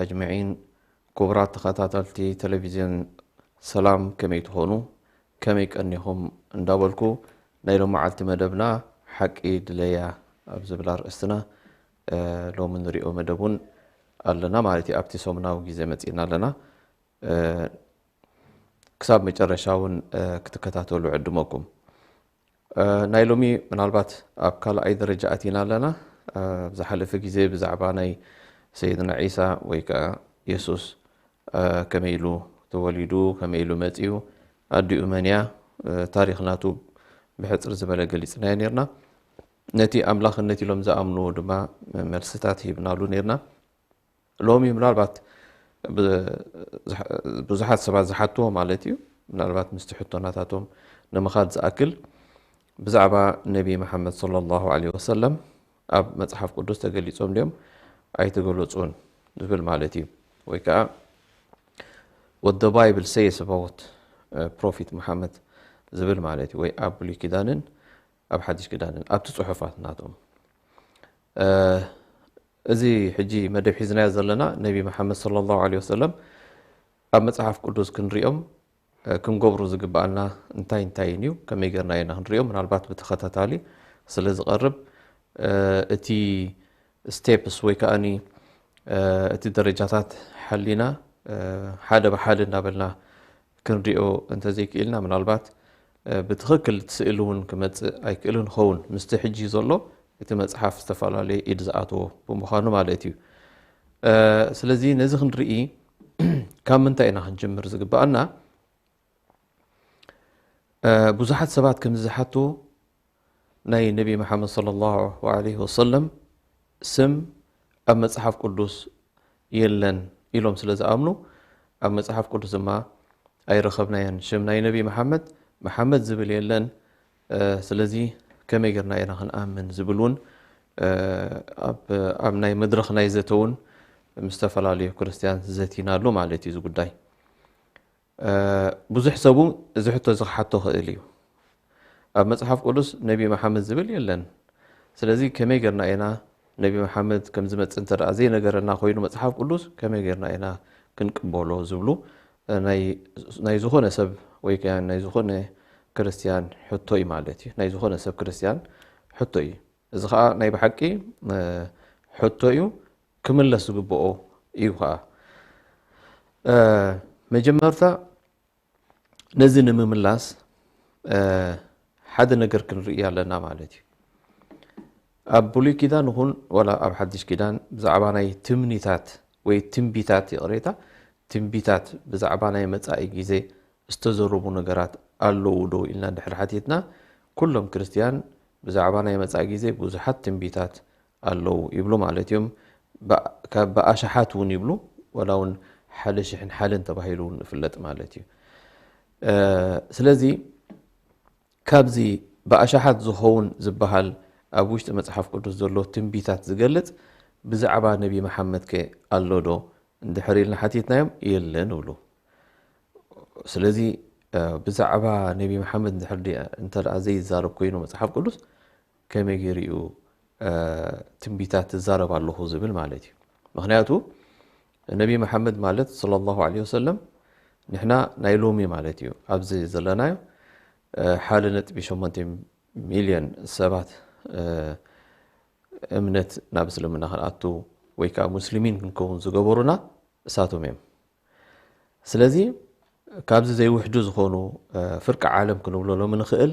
ኣጅመዒን። ክቡራት ተኸታተልቲ ቴሌቪዝዮን ሰላም፣ ከመይ ትኾኑ? ከመይ ቀኒኹም? እንዳበልኩ፣ ናይ ሎመዓልቲ መደብና ሓቂ ድለያ ኣብ ዝብል ኣርእስትና፣ እ፣ ሎሚ ንሪኦ መደብ እውን ኣለና ማለት እዩ። ኣብቲ ሰሙናዊ ግዜ መጺእና ኣለና። እ፣ ክሳብ መጨረሻ እውን፣ እ፣ ክትከታተሉ ዕድመኩም። እ፣ ናይ ሎሚ ምናልባት ኣብ ካልኣይ ደረጃ ኣቲና ኣለና። እ፣ ዝሓለፈ ግዜ ብዛዕባ ናይ ሰይድና ዒሳ ወይ ከዓ የሱስ፣ እ፣ ከመይ ኢሉ ተወሊዱ፣ ከመይ ኢሉ መጺኡ፣ ኣዲኡ መን እያ፣ እ፣ ታሪኽ ናቱ ብሕጽር ዝበለ ገሊጽናዮ ነርና። ነቲ ኣምላኽነት ኢሎም ዝኣምንዎ ድማ መልስታት ሂብናሉ ነርና። ሎሚ ምናልባት ብ-፣ ዝሓ-፣ ብዙሓት ሰባት ዝሓትዎ ማለት እዩ፣ ምናልባት ምስቲ ሕቶናታቶም ንምኻድ ዝኣክል፣ ብዛዕባ ነቢ መሓመድ ሰለላሁ ዐለይሂ ወሰለም ኣብ መጽሓፍ ቅዱስ ተገሊጾም ድዮም ኣይተገለጹን ዝብል ማለት እዩ። ወይ ከዓ what the Bible says about, uh, Prophet Muhammad ዝብል ማለት እዩ። ወይ ኣብ ብሉይ ኪዳንን ኣብ ሓድሽ ኪዳንን ኣብቲ ጽሑፋት ናቶም። እ፣ እዚ ሕጂ መደብ ሒዝናዮ ዘለና ነቢ መሓመድ ሰለላሁ ዐለይሂ ወሰለም ኣብ መጽሓፍ ቅዱስ ክንሪኦም፣ እ፣ ክንገብሮ ዝግብኣና እንታይ እንታይን እዩ? ከመይ ጌርና ኢና ክንሪኦ? ምናልባት ብተኸታታሊ ስለ ዝቐርብ፣ እ፣ እቲ ስቴፕስ ወይ ከኣኒ፣ እ፣ እቲ ደረጃታት ሓሊና፣ እ፣ ሓደ ብሓደ እናበልና ክንሪኦ እንተዘይክኢልና፣ ምናልባት፣ እ፣ ብትኽክል እቲ ስእሊ እውን ክመጽእ ኣይክእልን ይኸውን። ምስቲ ሕጂ ዘሎ እቲ መጽሓፍ ዝተፈላለየ ኢድ ዝኣተዎ ብምዃኑ ማለት እዩ። እ፣ ስለዚ ነዚ ክንርኢ ካብ ምንታይ ኢና ክንጅምር ዝግብኣና? እ፣ ብዙሓት ሰባት ከምዚ ዝሓቱ፣ ናይ ነቢ መሓመድ ሰለላሁ ዐለይሂ ወሰለም ስም ኣብ መጽሓፍ ቅዱስ የለን ኢሎም ስለ ዝኣምኑ፣ ኣብ መጽሓፍ ቅዱስ ድማ ኣይረኸብናዮን። ሽም ናይ ነቢ መሓመድ፣ መሓመድ ዝብል የለን። እ፣ ስለዚ ከመይ ጌርና ኢና ክንኣምን ዝብል እውን፣ እ፣ ኣብ፣ ኣብ ናይ መድረኽ ናይ ዘተ እውን ምስ ዝተፈላለዩ ክርስትያን ዘቲናሉ ማለት እዩ እዚ ጉዳይ። እ፣ ብዙሕ ሰብ እውን እዚ ሕቶ እዚ ክሓቶ ክእል እዩ። ኣብ መጽሓፍ ቅዱስ ነቢ መሓመድ ዝብል የለን። ስለዚ ከመይ ጌርና ኢና ነቢ መሓመድ ከም ዝመጽእ እንተ ደኣ ዘይነገረና ኮይኑ መጽሓፍ ቅዱስ ከመይ ጌርና ኢና ክንቅበሎ ዝብሉ፣ እ፣ ናይ፣ ናይ ዝኾነ ሰብ ወይ ከኣ ናይ ዝኾነ ክርስትያን ሕቶ እዩ ማለት እዩ። ናይ ዝኾነ ሰብ ክርስትያን ሕቶ እዩ። እዚ ኸኣ ናይ ብሓቂ፣ እ፣ ሕቶ እዩ፣ ክምለስ ዝግብኦ እዩ ኸኣ። እ፣ መጀመርታ ነዚ ንምምላስ፣ እ፣ ሓደ ነገር ክንርኢ ኣለና ማለት እዩ። ኣብ ብሉይ ኪዳን ይኹን ዋላ ኣብ ሓድሽ ኪዳን ብዛዕባ ናይ ትምኒታት ወይ ትንቢታት፣ ይቕሬታ፣ ትንቢታት ብዛዕባ ናይ መጻኢ ግዜ ዝተዘረቡ ነገራት ኣለዉ ዶ ኢልና እንድሕር ሓቲትና፣ ኩሎም ክርስትያን ብዛዕባ ናይ መጻኢ ግዜ ብዙሓት ትንቢታት ኣለዉ ይብሉ ማለት እዮም። ብ-፣ ካብ ብኣሽሓት እውን ይብሉ፣ ዋላ እውን ሓደ ሽሕን ሓደን ተባሂሉ እውን ይፍለጥ ማለት እዩ። እ፣ ስለዚ ካብዚ ብኣሽሓት ዝኸውን ዝበሃል ኣብ ውሽጢ መጽሓፍ ቅዱስ ዘሎ ትንቢታት ዝገልጽ ብዛዕባ ነቢ መሓመድ ከ ኣሎ ዶ እንድሕር ኢልና ሓቲትናዮም፣ የለን ይብሉ። ስለዚ፣ እ፣ ብዛዕባ ነቢ መሓመድ እንድሕር ዲ-፣ እንተ ደኣ ዘይዛረብ ኮይኑ መጽሓፍ ቅዱስ ከመይ ገይሩ እዩ፣ እ፣ ትንቢታት እዛረብ ኣለኹ ዝብል ማለት እዩ። ምኽንያቱ ነቢ መሓመድ ማለት ሰለላሁ ዐለይሂ ወሰለም ንሕና ናይ ሎሚ ማለት እዩ። ኣብዚ ዘለናዮ፣ እ፣ ሓደ ነጥቢ ሸሞንተ ሚልዮን ሰባት፣ እ፣ እምነት ናብ እስልምና ክንኣቱ ወይ ከዓ ሙስሊሚን ክንከውን ዝገበሩና እሳቶም እዮም። ስለዚ ካብዚ ዘይውሕዱ ዝኾኑ፣ እ፣ ፍርቂ ዓለም ክንብሎ ሎሚ ንኽእል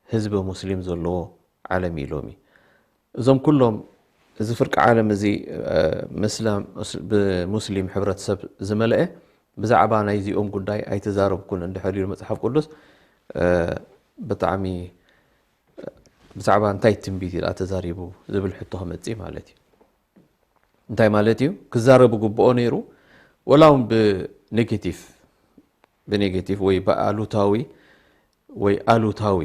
ህዝቢ ሙስሊም ዘለዎ ዓለም እዩ ሎሚ። እዞም ኩሎም፣ እዚ ፍርቂ ዓለም እዚ፣ እ፣ ምስላ-፣ ምስ-፣ ብሙስሊም ሕብረተሰብ ዝመልአ፣ ብዛዕባ ናይዚኦም ጉዳይ ኣይተዛረብኩን እንድሕር ኢሉ መጽሓፍ ቅዱስ፣ እ፣ ብጣዕሚ ብዛዕባ እንታይ ትንቢት ኢላ ተዛሪቡ ዝብል ሕቶ ክመጽእ ማለት እዩ። እንታይ ማለት እዩ? ክዛረብ ግብኦ ነይሩ፣ ወላ እውን ብኔጌቲቭ፣ ብኔጌቲቭ ወይ ብኣሉታዊ ወይ ኣሉታዊ፣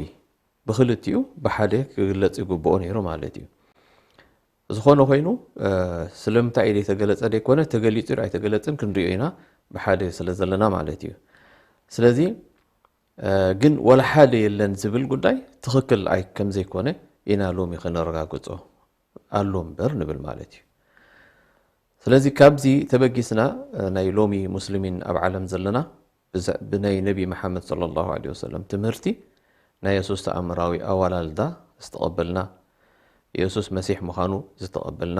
ብክልቲኡ ብሓደ ክግለጽ ይግብኦ ነይሩ ማለት እዩ። ዝኾነ ኮይኑ፣ እ፣ ስለምንታይ ኢሉ የተገለጸ ደይኮነ፣ ተገሊጹ ዶ ኣይተገለጽን ክንሪኦ ኢና፣ ብሓደ ስለ ዘለና ማለት እዩ። ስለዚ፣ እ፣ ግን ወላ ሓደ የለን ዝብል ጉዳይ ትኽክል ኣይ-፣ ከም ዘይኮነ ኢና ሎሚ ከነረጋግጾ ኣሎ እምበር ንብል ማለት እዩ። ስለዚ ካብዚ ተበጊስና ናይ ሎሚ ሙስሊሚን ኣብ ዓለም ዘለና ብናይ ነቢ መሓመድ ሰለላሁ ዐለይሂ ወሰለም ትምህርቲ ናይ የሱስ ተኣምራዊ ኣዋላልዳ ዝተቐበልና፣ የሱስ መሲሕ ምዃኑ ዝተቐበልና፣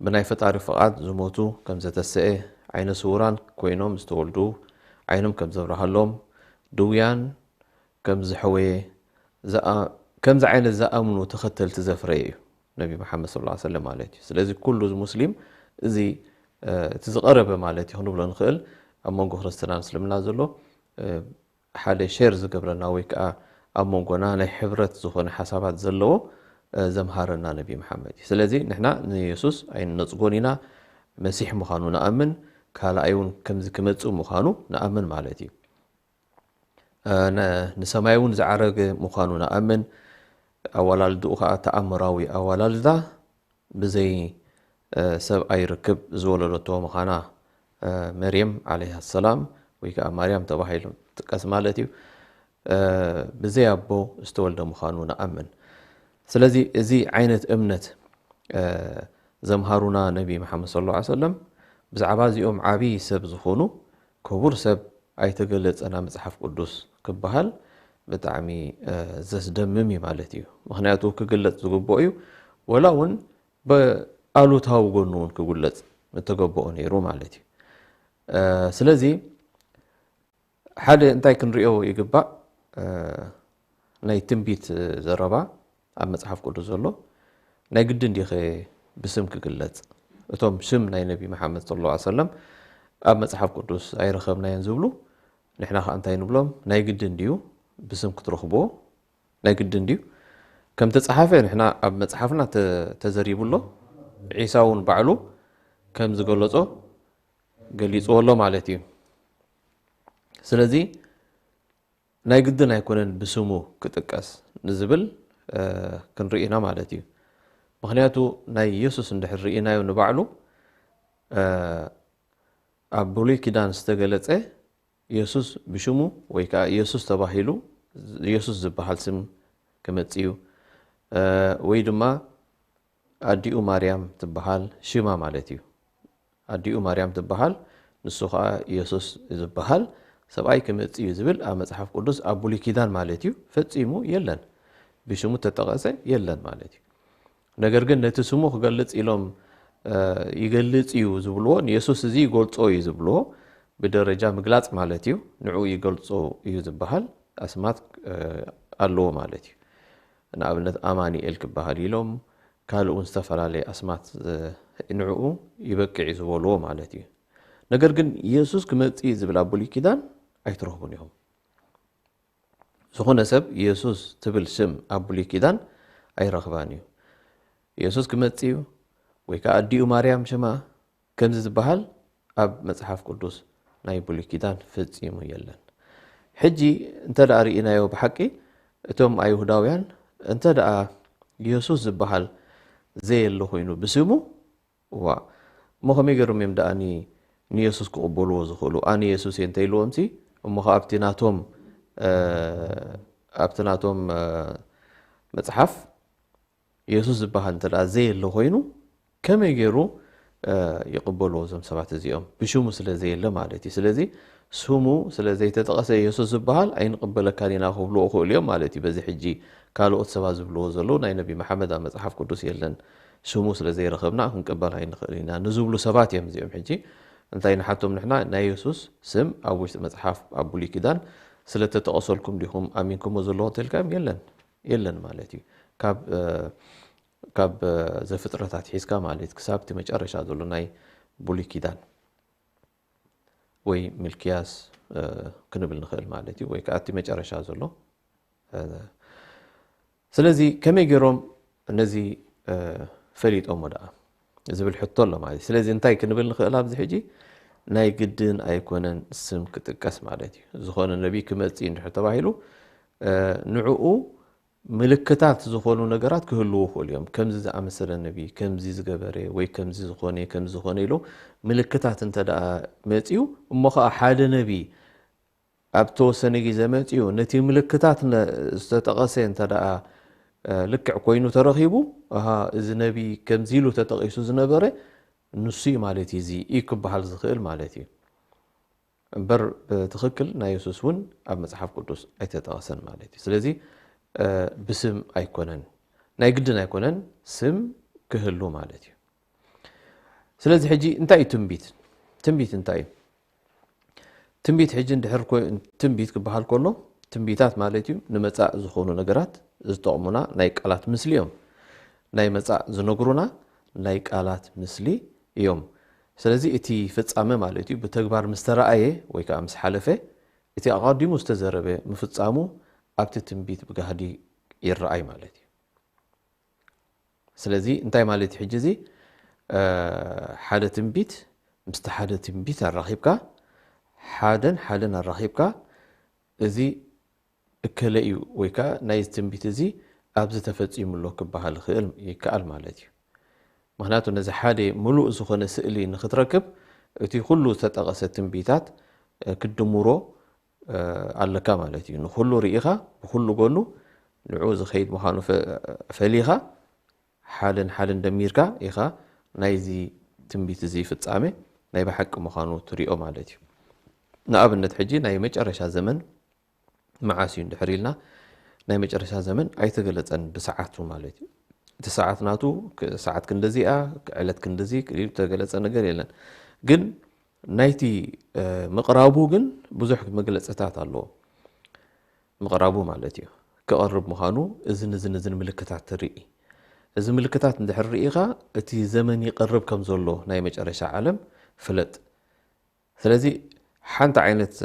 ብናይ ፈጣሪ ፍቓድ ዝሞቱ ከም ዘተሰኤ፣ ዓይነ ስውራን ኮይኖም ዝተወልዱ ዓይኖም ከም ዘብርሃሎም፣ ድውያን ከም ዝሐወየ፣ ከምዚ ዓይነት ዝኣምኑ ተኸተልቲ ዘፍረየ እዩ ነቢ መሓመድ ሰለላሁ ዐለይሂ ወሰለም ማለት እዩ። ስለዚ ኩሉ ሙስሊም እዚ እቲ ዝቐረበ ማለት እዩ ክንብሎ ንኽእል ኣብ መንጎ ክርስትናን እስልምና ዘሎ ሓደ ሼር ዝገብረና ወይ ከዓ ኣብ መንጎና ናይ ሕብረት ዝኾነ ሓሳባት ዘለዎ ዘምሃረና ነቢ መሓመድ እዩ። ስለዚ ንሕና ንየሱስ ኣይንነፅጎን ኢና። መሲሕ ምዃኑ ንኣምን፣ ካልኣይ እውን ከምዚ ክመፅእ ምዃኑ ንኣምን ማለት እዩ። ንሰማይ እውን ዝዓረገ ምዃኑ ንኣምን። ኣዋላልድኡ ከዓ ተኣምራዊ ኣዋላልዳ ብዘይ ሰብኣይ ርክብ ዝወለደቶ ምዃና፣ መርየም ዓለይሃ ሰላም ወይ ከዓ ማርያም ተባሂሉ ጥቀስ ማለት እዩ። ብዘይ ኣቦ ዝተወልደ ምዃኑ ንኣምን። ስለዚ እዚ ዓይነት እምነት ዘምሃሩና ነቢ መሓመድ ሰለላሁ ዐለይሂ ወሰለም ብዛዕባ እዚኦም ዓብዪ ሰብ ዝኾኑ ክቡር ሰብ ኣይተገለጸን ኣብ መጽሓፍ ቅዱስ ክበሃል ብጣዕሚ ዘስደምም እዩ ማለት እዩ። ምኽንያቱ ክግለጽ ዝግብኦ እዩ፣ ወላ እውን ብኣሉታዊ ጎኑ እውን ክግለጽ ምተገብኦ ነይሩ ማለት እዩ። ስለዚ ሓደ እንታይ ክንሪኦ ይግባእ? ናይ ትንቢት ዘረባ ኣብ መጽሓፍ ቅዱስ ዘሎ ናይ ግድን ድዩ ብስም ክግለጽ? እቶም ሽም ናይ ነቢ መሓመድ ሰለላሁ ዐለይሂ ወሰለም ኣብ መጽሓፍ ቅዱስ ኣይረኸብናዮን ዝብሉ፣ ንሕና ከኣ እንታይ ንብሎም? ናይ ግድን ድዩ ብስም ክትረኽብዎ? ናይ ግድን ድዩ? ከም ተጻሓፈ ንሕና ኣብ መጽሓፍና ተዘሪቡ ኣሎ። ዒሳ እውን ባዕሉ ከም ዝገለጾ ገሊጽዎ ኣሎ ማለት እዩ። ስለዚ ናይ ግድን ኣይኮነን ብስሙ ክጥቀስ ንዝብል ክንርኢ ኢና ማለት እዩ። ምኽንያቱ ናይ የሱስ እንድሕር ርኢናዮ ንባዕሉ ኣብ ብሉይ ኪዳን ዝተገለጸ የሱስ ብሽሙ ወይ ከዓ የሱስ ተባሂሉ የሱስ ዝበሃል ስም ክመጽእ እዩ። ወይ ድማ ኣዲኡ ማርያም ትበሃል ሽማ ማለት እዩ። ኣዲኡ ማርያም ትበሃል፣ ንሱ ኸዓ የሱስ ዝበሃል ሰብኣይ ክመጽእ እዩ ዝብል ኣብ መጽሓፍ ቅዱስ ኣብ ብሉይ ኪዳን ማለት እዩ ፈጺሙ የለን። ብሽሙ ተጠቐሰ የለን ማለት እዩ። ነገር ግን ነቲ ስሙ ክገልጽ ኢሎም ይገልጽ እዩ ዝብልዎ፣ ንየሱስ እዚ ይገልጾ እዩ ዝብልዎ፣ ብደረጃ ምግላጽ ማለት እዩ። ንዕኡ ይገልጾ እዩ ዝበሃል ኣስማት ኣለዎ ማለት እዩ። ንኣብነት ኣማኑኤል ክበሃል ኢሎም ካልእ እውን ዝተፈላለየ ኣስማት ንዕኡ ይበቅዕ እዩ ዝበልዎ ማለት እዩ። ነገር ግን የሱስ ክመጽእ እዩ ዝብል ኣብ ብሉይ ኪዳን ኣይትረኽቡን ኢኹም። ዝኾነ ሰብ የሱስ ትብል ሽም ኣብ ብሉይ ኪዳን ኣይረኽባን እዩ። የሱስ ክመጽእ እዩ ወይ ከዓ ኣዲኡ ማርያም ሽማ ከምዚ ዝበሃል ኣብ መጽሓፍ ቅዱስ ናይ ብሉይ ኪዳን ፈጺሙ የለን። ሕጂ እንተ ደኣ ርኢናዮ ብሓቂ እቶም ኣይሁዳውያን እንተ ደኣ የሱስ ዝበሃል ዘየለ ኮይኑ ብስሙ፣ ዋ፣ እሞ ከመይ ገይሮም እዮም ደኣ ንየሱስ ክቕበልዎ ዝኽእሉ? ኣነ የሱስ እየ እንተኢልዎምሲ፣ እሞ ኸዓ ኣብቲ ናቶም ኣብቲ ናቶም መጽሓፍ የሱስ ዝበሃል እንተ ደኣ ዘየለ ኮይኑ ከመይ ገይሩ ይቕበልዎ እዞም ሰባት እዚኦም? ብሽሙ ስለ ዘየለ ማለት እዩ። ስለዚ ስሙ ስለ ዘይተጠቐሰ የሱስ ዝበሃል ኣይንቕበለካን ኢና ክብልዎ ይኽእሉ እዮም ማለት እዩ። በዚ ሕጂ ካልኦት ሰባት ዝብልዎ ዘለዉ ናይ ነቢ መሓመድ ኣብ መጽሓፍ ቅዱስ የለን፣ ሽሙ ስለ ዘይረኸብና ክንቅበል ኣይንኽእል ኢና ንዝብሉ ሰባት እዮም እዚኦም። ሕጂ እንታይ ንሓቶም ንሕና? ናይ የሱስ ስም ኣብ ውሽጢ መጽሓፍ ኣብ ብሉይ ኪዳን ስለ ተጠቐሰልኩም ዲኹም ኣሚንኩሞ ዘለኹም ተልካዮም? የለን፣ የለን ማለት እዩ። ካብ ካብ ዘፍጥረት ኣትሒዝካ ማለት ክሳብ እቲ መጨረሻ ዘሎ ናይ ብሉይ ኪዳን ወይ ሚልክያስ ክንብል ንኽእል ማለት እዩ፣ ወይ ከዓ እቲ መጨረሻ ዘሎ። ስለዚ ከመይ ገይሮም ነዚ ፈሊጦሞ ደኣ ዝብል ሕቶ ኣሎ ማለት እዩ። ስለዚ እንታይ ክንብል ንኽእል ኣብዚ ሕጂ? ናይ ግድን ኣይኮነን ስም ክጥቀስ ማለት እዩ። ዝኾነ ነቢይ ክመጽእ እንድሕር ተባሂሉ ንዕኡ ምልክታት ዝኾኑ ነገራት ክህልዉ ይኽእሉ እዮም። ከምዚ ዝኣመሰለ ነቢ፣ ከምዚ ዝገበረ ወይ ከምዚ ዝኾነ፣ ከምዚ ዝኾነ ኢሉ ምልክታት እንተ ደኣ መጺኡ፣ እሞ ኸኣ ሓደ ነቢ ኣብ ተወሰነ ግዜ መጺኡ ነቲ ምልክታት ዝተጠቐሰ እንተ ደኣ ልክዕ ኮይኑ ተረኺቡ፣ ኣሃ፣ እዚ ነቢ ከምዚ ኢሉ ተጠቒሱ ዝነበረ ንሱ እዩ ማለት እዩ እዚ እዩ ክበሃል ዝኽእል ማለት እዩ። እምበር ብትኽክል ናይ የሱስ እውን ኣብ መጽሓፍ ቅዱስ ኣይተጠቐሰን ማለት እዩ። ስለዚ ብስም ኣይኮነን፣ ናይ ግድን ኣይኮነን ስም ክህሉ ማለት እዩ። ስለዚ ሕጂ እንታይ እዩ ትንቢት? ትንቢት እንታይ እዩ? ትንቢት ሕጂ እንድሕር ትንቢት ክበሃል ከሎ ትንቢታት ማለት እዩ ንመጻእ ዝኾኑ ነገራት ዝጠቕሙና ናይ ቃላት ምስሊ እዮም። ናይ መጻእ ዝነግሩና ናይ ቃላት ምስሊ እዮም። ስለዚ እቲ ፍጻመ ማለት እዩ ብተግባር ምስ ተረኣየ ወይ ከዓ ምስ ሓለፈ እቲ ኣቐዲሙ ዝተዘረበ ምፍጻሙ ኣብቲ ትንቢት ብጋህዲ ይረኣይ ማለት እዩ። ስለዚ እንታይ ማለት እዩ ሕጂ እዚ ሓደ ትንቢት ምስቲ ሓደ ትንቢት ኣራኺብካ ሓደን ሓደን ኣራኺብካ እዚ እከለ እዩ ወይ ከዓ ናይ ትንቢት እዚ ኣብዚ ተፈጺሙ ኣሎ ክበሃል ይኽእል ይከኣል ማለት እዩ። ምክንያቱ ነዚ ሓደ ምሉእ ዝኾነ ስእሊ ንክትረክብ እቲ ኩሉ ዝተጠቐሰ ትንቢታት ክትድምሮ ኣለካ ማለት እዩ። ንኩሉ ርኢኻ ብኩሉ ጎኑ ንዑ ዝኸይድ ምዃኑ ፈሊኻ ሓደን ሓደን ደሚርካ ኢኻ ናይዚ ትንቢት እዚ ፍጻሜ ናይ ብሓቂ ምዃኑ ትሪኦ ማለት እዩ። ንኣብነት ሕጂ ናይ መጨረሻ ዘመን መዓስ እዩ እንድሕር ኢልና ናይ መጨረሻ ዘመን ኣይተገለጸን ብሰዓቱ ማለት እዩ። እቲ ሰዓት ናቱ ሰዓት ክንደዚኣ ዕለት ክንደዚ ተገለጸ ነገር የለን። ግን ናይቲ ምቕራቡ ግን ብዙሕ መግለጽታት ኣለዎ። ምቕራቡ ማለት እዩ ክቐርብ ምዃኑ እዝን እዝን እዝን ምልክታት ትርኢ። እዚ ምልክታት እንድሕር ርኢኻ እቲ ዘመን ይቐርብ ከም ዘሎ ናይ መጨረሻ ዓለም ፍለጥ። ስለዚ ሓንቲ ዓይነት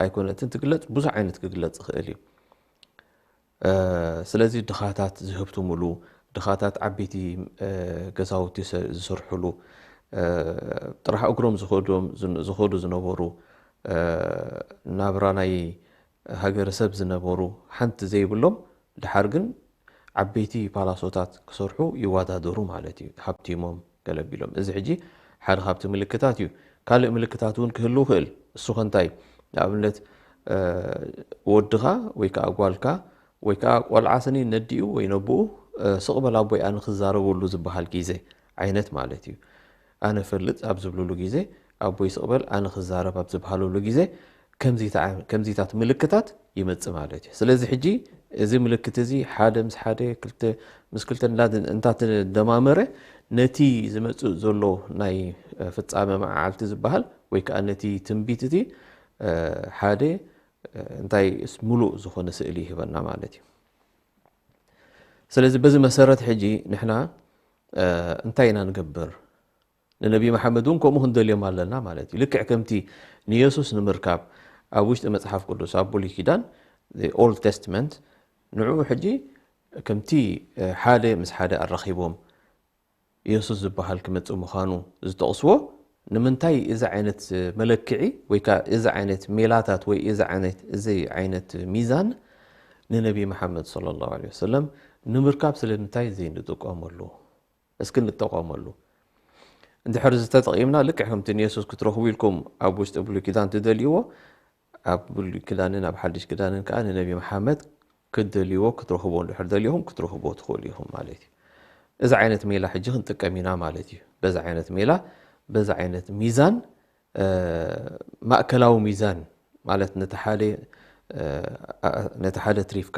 ኣይኮነትን ትግለጽ፣ ብዙሕ ዓይነት ክግለጽ ይኽእል እዩ። ስለዚ ድኻታት ዝህብትሙሉ፣ ድኻታት ዓበይቲ ገዛውቲ ዝስርሕሉ፣ ጥራሕ እግሮም ዝኸዱ ዝነበሩ፣ ናብራ ናይ ሃገረሰብ ዝነበሩ፣ ሓንቲ ዘይብሎም ድሓር ግን ዓበይቲ ፓላሶታት ክሰርሑ ይወዳደሩ ማለት እዩ፣ ሃብቲሞም ገለ ቢሎም። እዚ ሕጂ ሓደ ካብቲ ምልክታት እዩ። ካልእ ምልክታት እውን ክህሉ ይኽእል። እሱ ከ እንታይ? ንኣብነት ወድኻ ወይ ከዓ ጓልካ ወይ ከዓ ቆልዓ ስኒ ነዲኡ ወይ ነብኡ ስቕ በል ኣቦይ ኣነ ክዛረበሉ ዝበሃል ግዜ ዓይነት ማለት እዩ። ኣነ ፈልጥ ኣብ ዝብልሉ ግዜ ኣቦይ ስቕ በል ኣነ ክዛረብ ኣብ ዝበሃለሉ ግዜ ከምዚታት ምልክታት ይመጽእ ማለት እዩ። ስለዚ ሕጂ እዚ ምልክት እዚ ሓደ ምስ ሓደ ክልተ ምስ ክልተ እንዳተደማመረ ነቲ ዝመጽእ ዘሎ ናይ ፍጻመ መዓልቲ ዝበሃል ወይ ከዓ ነቲ ትንቢት እቲ ሓደ እንታይ ምሉእ ዝኾነ ስእሊ ይህበና ማለት እዩ። ስለዚ በዚ መሰረት ሕጂ ንሕና እንታይ ኢና ንገብር? ንነቢ መሓመድ እውን ከምኡ ክንደልዮም ኣለና ማለት እዩ። ልክዕ ከምቲ ንየሱስ ንምርካብ ኣብ ውሽጢ መጽሓፍ ቅዱስ ኣብ ብሉይ ኪዳን ኦልድ ቴስትመንት ንዕኡ ሕጂ ከምቲ ሓደ ምስ ሓደ ኣራኺቦም የሱስ ዝበሃል ክመጽእ ምዃኑ ዝጠቕስዎ ንምንታይ እዚ ዓይነት መለክዒ ወይ ከዓ እዚ ዓይነት ሜላታት ወይ እዚ ዓይነት እዚ ዓይነት ሚዛን ንነቢ መሓመድ صلى الله عليه وسلم ንምርካብ ስለምንታይ ዘይንጥቀመሉ? እስኪ ንጠቐመሉ። እንድሕር ዝተጠቒምና ልክዕ ከምቲ ንየሱስ ክትረኽቡ ኢልኩም ኣብ ውሽጢ ብሉይ ኪዳን ትደልይዎ ኣብ ብሉይ ኪዳንን ኣብ ሓድሽ ኪዳንን ከዓ ንነቢ መሓመድ ክትደልይዎ ክትረኽቦ እንድሕር ደሊኹም ክትረኽቦ ትኽእሉ ኢኹም ማለት እዩ። እዚ ዓይነት ሜላ ሕጂ ክንጥቀም ኢና ማለት እዩ። በዚ ዓይነት ሜላ በዚ ዓይነት ሚዛን ማእከላዊ ሚዛን ማለት ነቲ ሓደ ነቲ ሓደ ትሪፍካ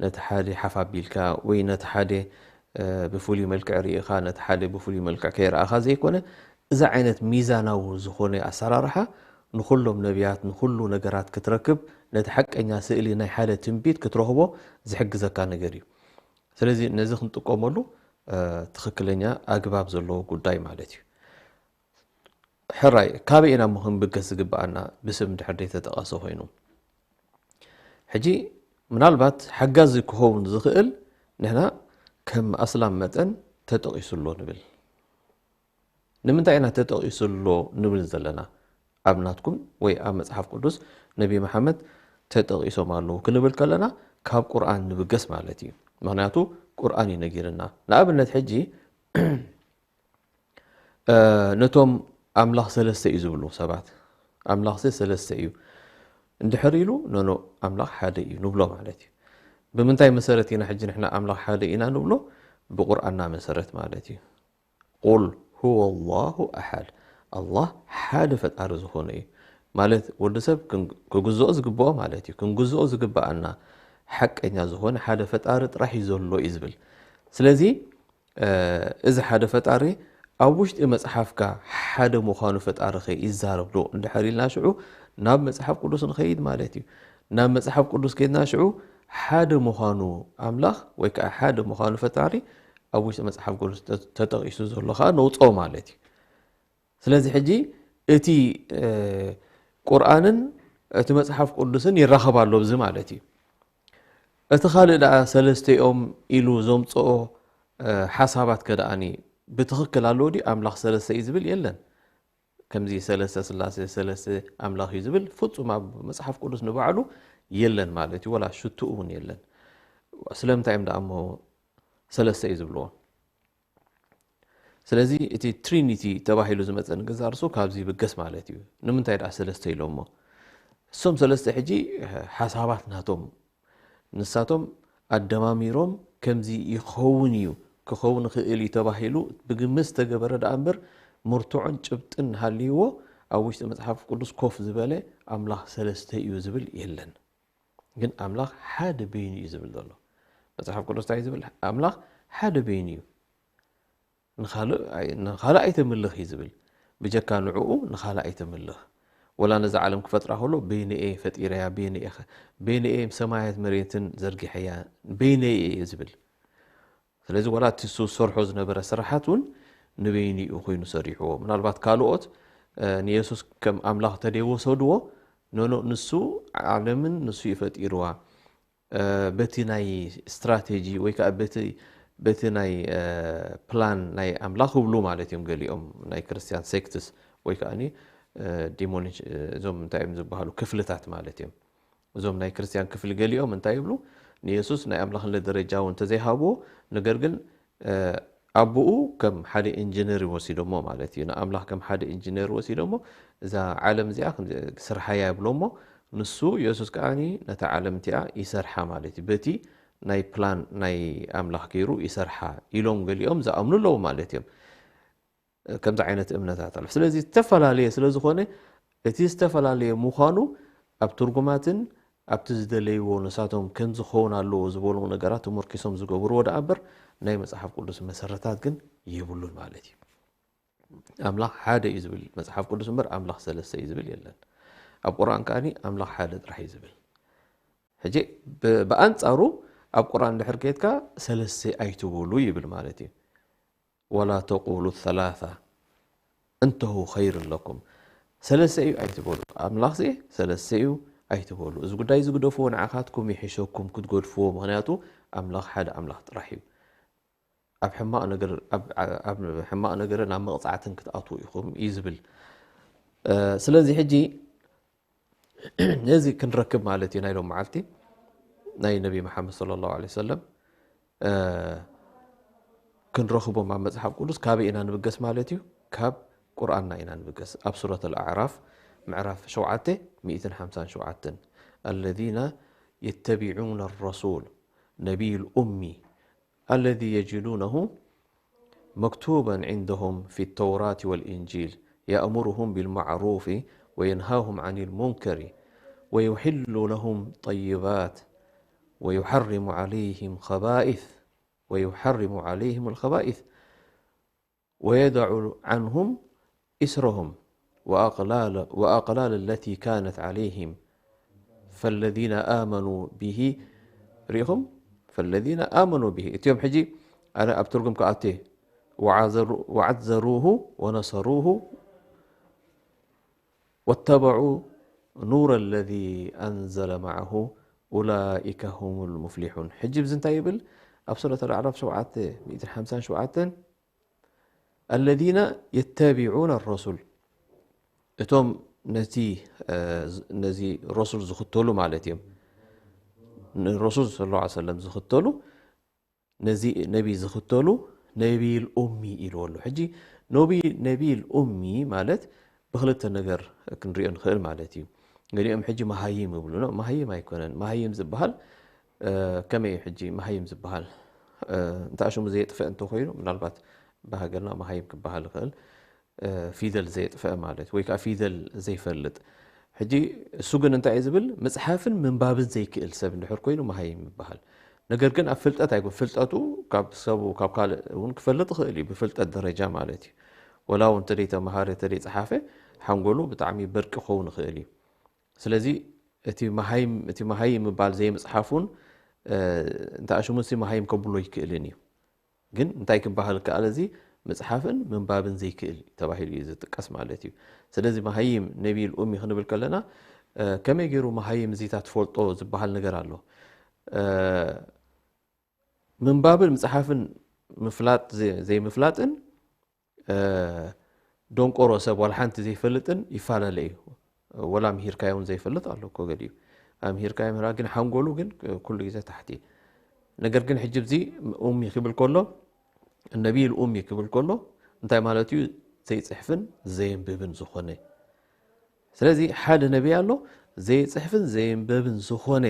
ነቲ ሓደ ሓፍ ኣቢልካ ወይ ነቲ ሓደ ብፍሉይ መልክዕ ርኢኻ ነቲ ሓደ ብፍሉይ መልክዕ ከይረኣኻ ዘይኮነ እዚ ዓይነት ሚዛናዊ ዝኾነ ኣሰራርሓ ንኹሎም ነቢያት ንኹሉ ነገራት ክትረክብ ነቲ ሓቀኛ ስእሊ ናይ ሓደ ትንቢት ክትረኽቦ ዝሕግዘካ ነገር እዩ። ስለዚ ነዚ ክንጥቀመሉ ትኽክለኛ ኣግባብ ዘለዎ ጉዳይ ማለት እዩ። ሕራይ ካበይ ኢና እሞ ክንብገስ ዝግብኣና ብስም ድሕር ዘይተጠቐሰ ኮይኑ? ሕጂ ምናልባት ሓጋዚ ክኸውን ዝኽእል ንሕና ከም ኣስላም መጠን ተጠቒሱ ኣሎ ንብል። ንምንታይ ኢና ተጠቒሱ ኣሎ ንብል ዘለና? ኣብ ናትኩም ወይ ኣብ መጽሓፍ ቅዱስ ነቢ መሓመድ ተጠቒሶም ኣለዉ ክንብል ከለና ካብ ቁርኣን ንብገስ ማለት እዩ። ምኽንያቱ ቁርኣን እዩ ነጊርና። ንኣብነት ሕጂ ነቶም ኣምላኽ ሰለስተ እዩ ዝብሉ ሰባት ኣምላኽሲ ሰለስተ እዩ እንድሕር ኢሉ ኖኖ ኣምላኽ ሓደ እዩ ንብሎ ማለት እዩ። ብምንታይ መሰረት ኢና ሕጂ ንሕና ኣምላኽ ሓደ ኢና ንብሎ? ብቁርኣና መሰረት ማለት እዩ። ቁል هو الله أحد። ኣላህ ሓደ ፈጣሪ ዝኾነ እዩ። ማለት ወዲ ሰብ ክን-፣ ክግዝኦ ዝግብኦ ማለት እዩ። ክንግዝኦ ዝግብኣና ሓቀኛ ዝኾነ ሓደ ፈጣሪ ጥራሕ እዩ ዘሎ እዩ ዝብል። ስለዚ፣ እ፣ እዚ ሓደ ፈጣሪ ኣብ ውሽጢ መጽሓፍካ ሓደ ምዃኑ ፈጣሪ ከ ይዛረብ ዶ? እንድሕር ኢልና ሽዑ ናብ መጽሓፍ ቅዱስ ንኸይድ ማለት እዩ። ናብ መጽሓፍ ቅዱስ ከይድና ሽዑ ሓደ ምዃኑ ኣምላኽ ወይ ከዓ ሓደ ምዃኑ ፈጣሪ ኣብ ውሽጢ መጽሓፍ ቅዱስ ተ-፣ ተጠቒሱ ዘሎ ከዓ ነውፅኦ ማለት እዩ። ስለዚ ሕጂ እቲ፣ እ፣ ቁርኣንን እቲ መጽሓፍ ቅዱስን ይራኸብ ኣሎ ኣብዚ ማለት እዩ። እቲ ካልእ ደኣ ሰለስተ እዮም ኢሉ ዘምጽኦ፣ እ፣ ሓሳባት ከ ደኣኒ ብትኽክል ኣለዎ ድዩ? ኣምላኽ ሰለስተ እዩ ዝብል የለን። ከምዚ ሰለስተ ስላሴ፣ ሰለስተ ኣምላኽ እዩ ዝብል ፍጹም ኣብ መጽሓፍ ቅዱስ ንባዕሉ የለን ማለት እዩ። ወላ ሽትኡ እውን የለን። ስለምንታይ እዮም ደኣ እሞ ሰለስተ እዩ ዝብልዎ? ስለዚ እቲ ትሪኒቲ ተባሂሉ ዝመጸ ንገዛእ ርእሱ ካብዚ ይብገስ ማለት እዩ። ንምንታይ ደኣ ሰለስተ ኢሎሞ? እሶም ሰለስተ ሕጂ ሓሳባት ናቶም ንሳቶም ኣደማሚሮም ከምዚ ይኸውን እዩ፣ ክኸውን ይኽእል እዩ ተባሂሉ ብግምት ዝተገበረ ደኣ እምበር ምርትዖን ጭብጥን ሃልይዎ ኣብ ውሽጢ መጽሓፍ ቅዱስ ኮፍ ዝበለ ኣምላኽ ሰለስተ እዩ ዝብል የለን። ግን ኣምላኽ ሓደ በይኑ እዩ ዝብል ዘሎ። መጽሓፍ ቅዱስ እንታይ እዩ ዝብል? ኣምላኽ ሓደ በይኑ እዩ። ንኻልእ ኣይ-፣ ንኻልእ ኣይተምልኽ እዩ ዝብል። ብጀካ ንዕኡ ንኻልእ ኣይተምልኽ። ወላ ነዛ ዓለም ክፈጥራ ከሎ በይነኤ ፈጢረያ፣ በይነኤ ኸ-፣ በይነኤ ሰማያት መሬትን ዘርጊሐያ፣ በይነኤ እየ ዝብል። ስለዚ ወላ እቲ እሱ ዝሰርሖ ዝነበረ ስራሓት እውን ንበይኑ እዩ ኮይኑ ሰሪሕዎ። ምናልባት ካልኦት፣ እ፣ ንየሱስ ከም ኣምላኽ ተደይወሰድዎ፣ ኖኖ፣ ንሱ ዓለምን ንሱ እዩ ፈጢርዋ። እ፣ በቲ ናይ ስትራቴጂ ወይ ከዓ በቲ፣ በቲ ናይ፣ እ፣ ፕላን ናይ ኣምላኽ ይብሉ ማለት እዮም ገሊኦም ናይ ክርስትያን ሴክትስ ወይ ከዓኒ፣ እ፣ ዲሞኒ-፣ እ፣ እዞም እንታይ እዮም ዝበሃሉ ክፍልታት ማለት እዮም። እዞም ናይ ክርስትያን ክፍሊ ገሊኦም እንታይ ይብሉ? ንየሱስ ናይ ኣምላኽነት ደረጃ እውን እንተዘይሃብዎ፣ ነገር ግን፣ እ፣ ኣቦኡ ከም ሓደ ኢንጂነር ይወሲዶሞ ማለት እዩ። ንኣምላኽ ከም ሓደ ኢንጂነር ወሲዶሞ፣ እዛ ዓለም እዚኣ ከም ስርሓያ ይብሎሞ፣ ንሱ የሱስ ከዓኒ ነታ ዓለም እቲኣ ይሰርሓ ማለት እዩ። በቲ ናይ ፕላን ናይ ኣምላኽ ገይሩ ይሰርሓ ኢሎም ገሊኦም ዝኣምኑ ኣለዉ ማለት እዮም። ከምዚ ዓይነት እምነታት ኣሎ። ስለዚ ዝተፈላለየ ስለ ዝኾነ፣ እቲ ዝተፈላለየ ምዃኑ ኣብ ትርጉማትን ኣብቲ ዝደለይዎ ንሳቶም ከም ዝኸውን ኣለዎ ዝበሎ ነገራት ተመርኪሶም ዝገብርዎ ደኣ እምበር ናይ መጽሓፍ ቅዱስ መሰረታት ግን የብሉን ማለት እዩ። ኣምላኽ ሓደ እዩ ዝብል መጽሓፍ ቅዱስ እምበር ኣምላኽ ሰለስተ እዩ ዝብል የለን። ኣብ ቁርኣን ከኣኒ ኣምላኽ ሓደ ጥራሕ እዩ ዝብል። ሕጂ ብ-፣ ብኣንጻሩ ኣብ ቁርኣን እንድሕር ከይድካ ሰለስተ ኣይትበሉ ይብል ማለት እዩ። ولا تقولوا ثلاثة انتهوا خير لكم። ሰለስተ እዩ ኣይትበሉ። ኣምላኽሲ ሰለስተ እዩ ኣይትበሉ። እዚ ጉዳይ እዚ ግደፍዎ፣ ንዓኻትኩም ይሕሸኩም ክትገድፍዎ። ምኽንያቱ ኣምላኽ ሓደ ኣምላኽ ጥራሕ እዩ። ኣብ ሕማቕ ነገር፣ ኣብ፣ ኣብ ሕማቕ ነገርን ኣብ መቕጻዕትን ክትኣትዉ ኢኹም እዩ ዝብል። እ፣ ስለዚ ሕጂ ነዚ ክንረክብ ማለት እዩ ናይ ሎም መዓልቲ ናይ ነቢ መሓመድ ሰለላሁ ዐለይሂ ወሰለም፣ እ፣ ክንረኽቦም ኣብ መጽሓፍ ቅዱስ ካበይ ኢና ንብገስ ማለት እዩ? ካብ ቁርኣንና ኢና ንብገስ። ኣብ ሱረት ኣልኣዕራፍ ምዕራፍ ሸውዓተ ሚእትን ሓምሳን ሸውዓተን፣ الذين يتبعون الرسول النبي الأمي الذي يجدونه مكتوبا عندهم في التوراة والإنجيل يأمرهم بالمعروف وينهاهم عن المنكر ويحل لهم طيبات ويحرم عليهم خبائث، ويحرم عليهم الخبائث ويضع عنهم إسرهم وأغلال، وأغلال التي كانت عليهم فالذين آمنوا به، ሪኢኹም؟ فالذين آمنوا به። እቲኦም ሕጂ ኣነ ኣብ ትርጉም ክኣቴ፣ وعزرو-، وعزروه ونصروه واتبعوا نور الذي أنزل معه أولئك هم المفلحون። ሕጂ ብዚ እንታይ ይብል? ኣብ ሱረት ኣልኣዕራፍ ሸውዓተ ሚእትን ሓምሳን ሸውዓተን الذين يتبعون الرسول، እቶም ነቲ፣ እ፣ ነዚ ረሱል ዝኽተሉ ማለት እዮም። ንረሱል ሰለላሁ ዐለይሂ ወሰለም ዝኽተሉ፣ ነዚ ነቢ ዝኽተሉ ነቢይል ኡሚ ኢልዎ ኣሎ። ሕጂ ነቢ-፣ ነቢይል ኡሚ ማለት ብኽልተ ነገር ክንሪኦ ንኽእል ማለት እዩ። ገሊኦም ሕጂ መሃይም ይብሉ። ኖ፣ መሃይም ኣይኮነን። መሃይም ዝበሃል፣ እ፣ ከመይ እዩ ሕጂ መሃይም ዝበሃል? እ፣ እንተ ሽሙ ዘየጥፍእ እንተኾይኑ፣ ምናልባት ብሃገርና መሃይም ክበሃል ይኽእል፣ ፊደል ዘየጥፈአ ማለት ወይ ከዓ ፊደል ዘይፈልጥ። ሕጂ እሱ ግን እንታይ እዩ ዝብል? ምፅሓፍን ምንባብን ዘይክእል ሰብ እንድሕር ኮይኑ መሃይም ይበሃል። ነገር ግን ኣብ ፍልጠት ኣይኮን፣ ፍልጠቱ ካብ ሰቡ ካብ ካልእ እውን ክፈልጥ ይኽእል እዩ፣ ብፍልጠት ደረጃ ማለት እዩ። ወላ እውን እንተደይ ተምሃረ እንተደይ ፀሓፈ ሓንጎሉ ብጣዕሚ በርቂ ክኸውን ይኽእል እዩ። ስለዚ እቲ መሃይም እቲ መሃይም ምባል ዘይምፅሓፉን እንተ ኣሽሙንሲ መሃይም ከብሎ ይክእልን እዩ። ግን እንታይ ክበሃል ከኣለ? እዚ ምፅሓፍን ምንባብን ዘይክእል ተባሂሉ እዩ ዝጥቀስ ማለት እዩ። ስለዚ መሃይም ነቢይ ልኡሚ ክንብል ከለና ከመይ ገይሩ መሃይም እዚታት ትፈልጦ ዝበሃል ነገር ኣሎ። ምንባብን ምፅሓፍን ምፍላጥ ዘይምፍላጥን ደንቆሮ ሰብ ዋላ ሓንቲ ዘይፈልጥን ይፈላለ እዩ። ወላ ምሂርካዮ እውን ዘይፈልጥ ኣሎ እኮ ገሊኡ። ኣምሂርካዮ ምህራ ግን ሓንጎሉ ግን ኩሉ ግዜ ታሕቲ። ነገር ግን ሕጂ እዚ ኡሚ ክብል ከሎ፣ ነቢይል ኡሚ ክብል ከሎ እንታይ ማለት እዩ? ዘይፅሕፍን ዘየንብብን ዝኾነ። ስለዚ ሓደ ነቢይ ኣሎ ዘይፅሕፍን ዘየንብብን ዝኾነ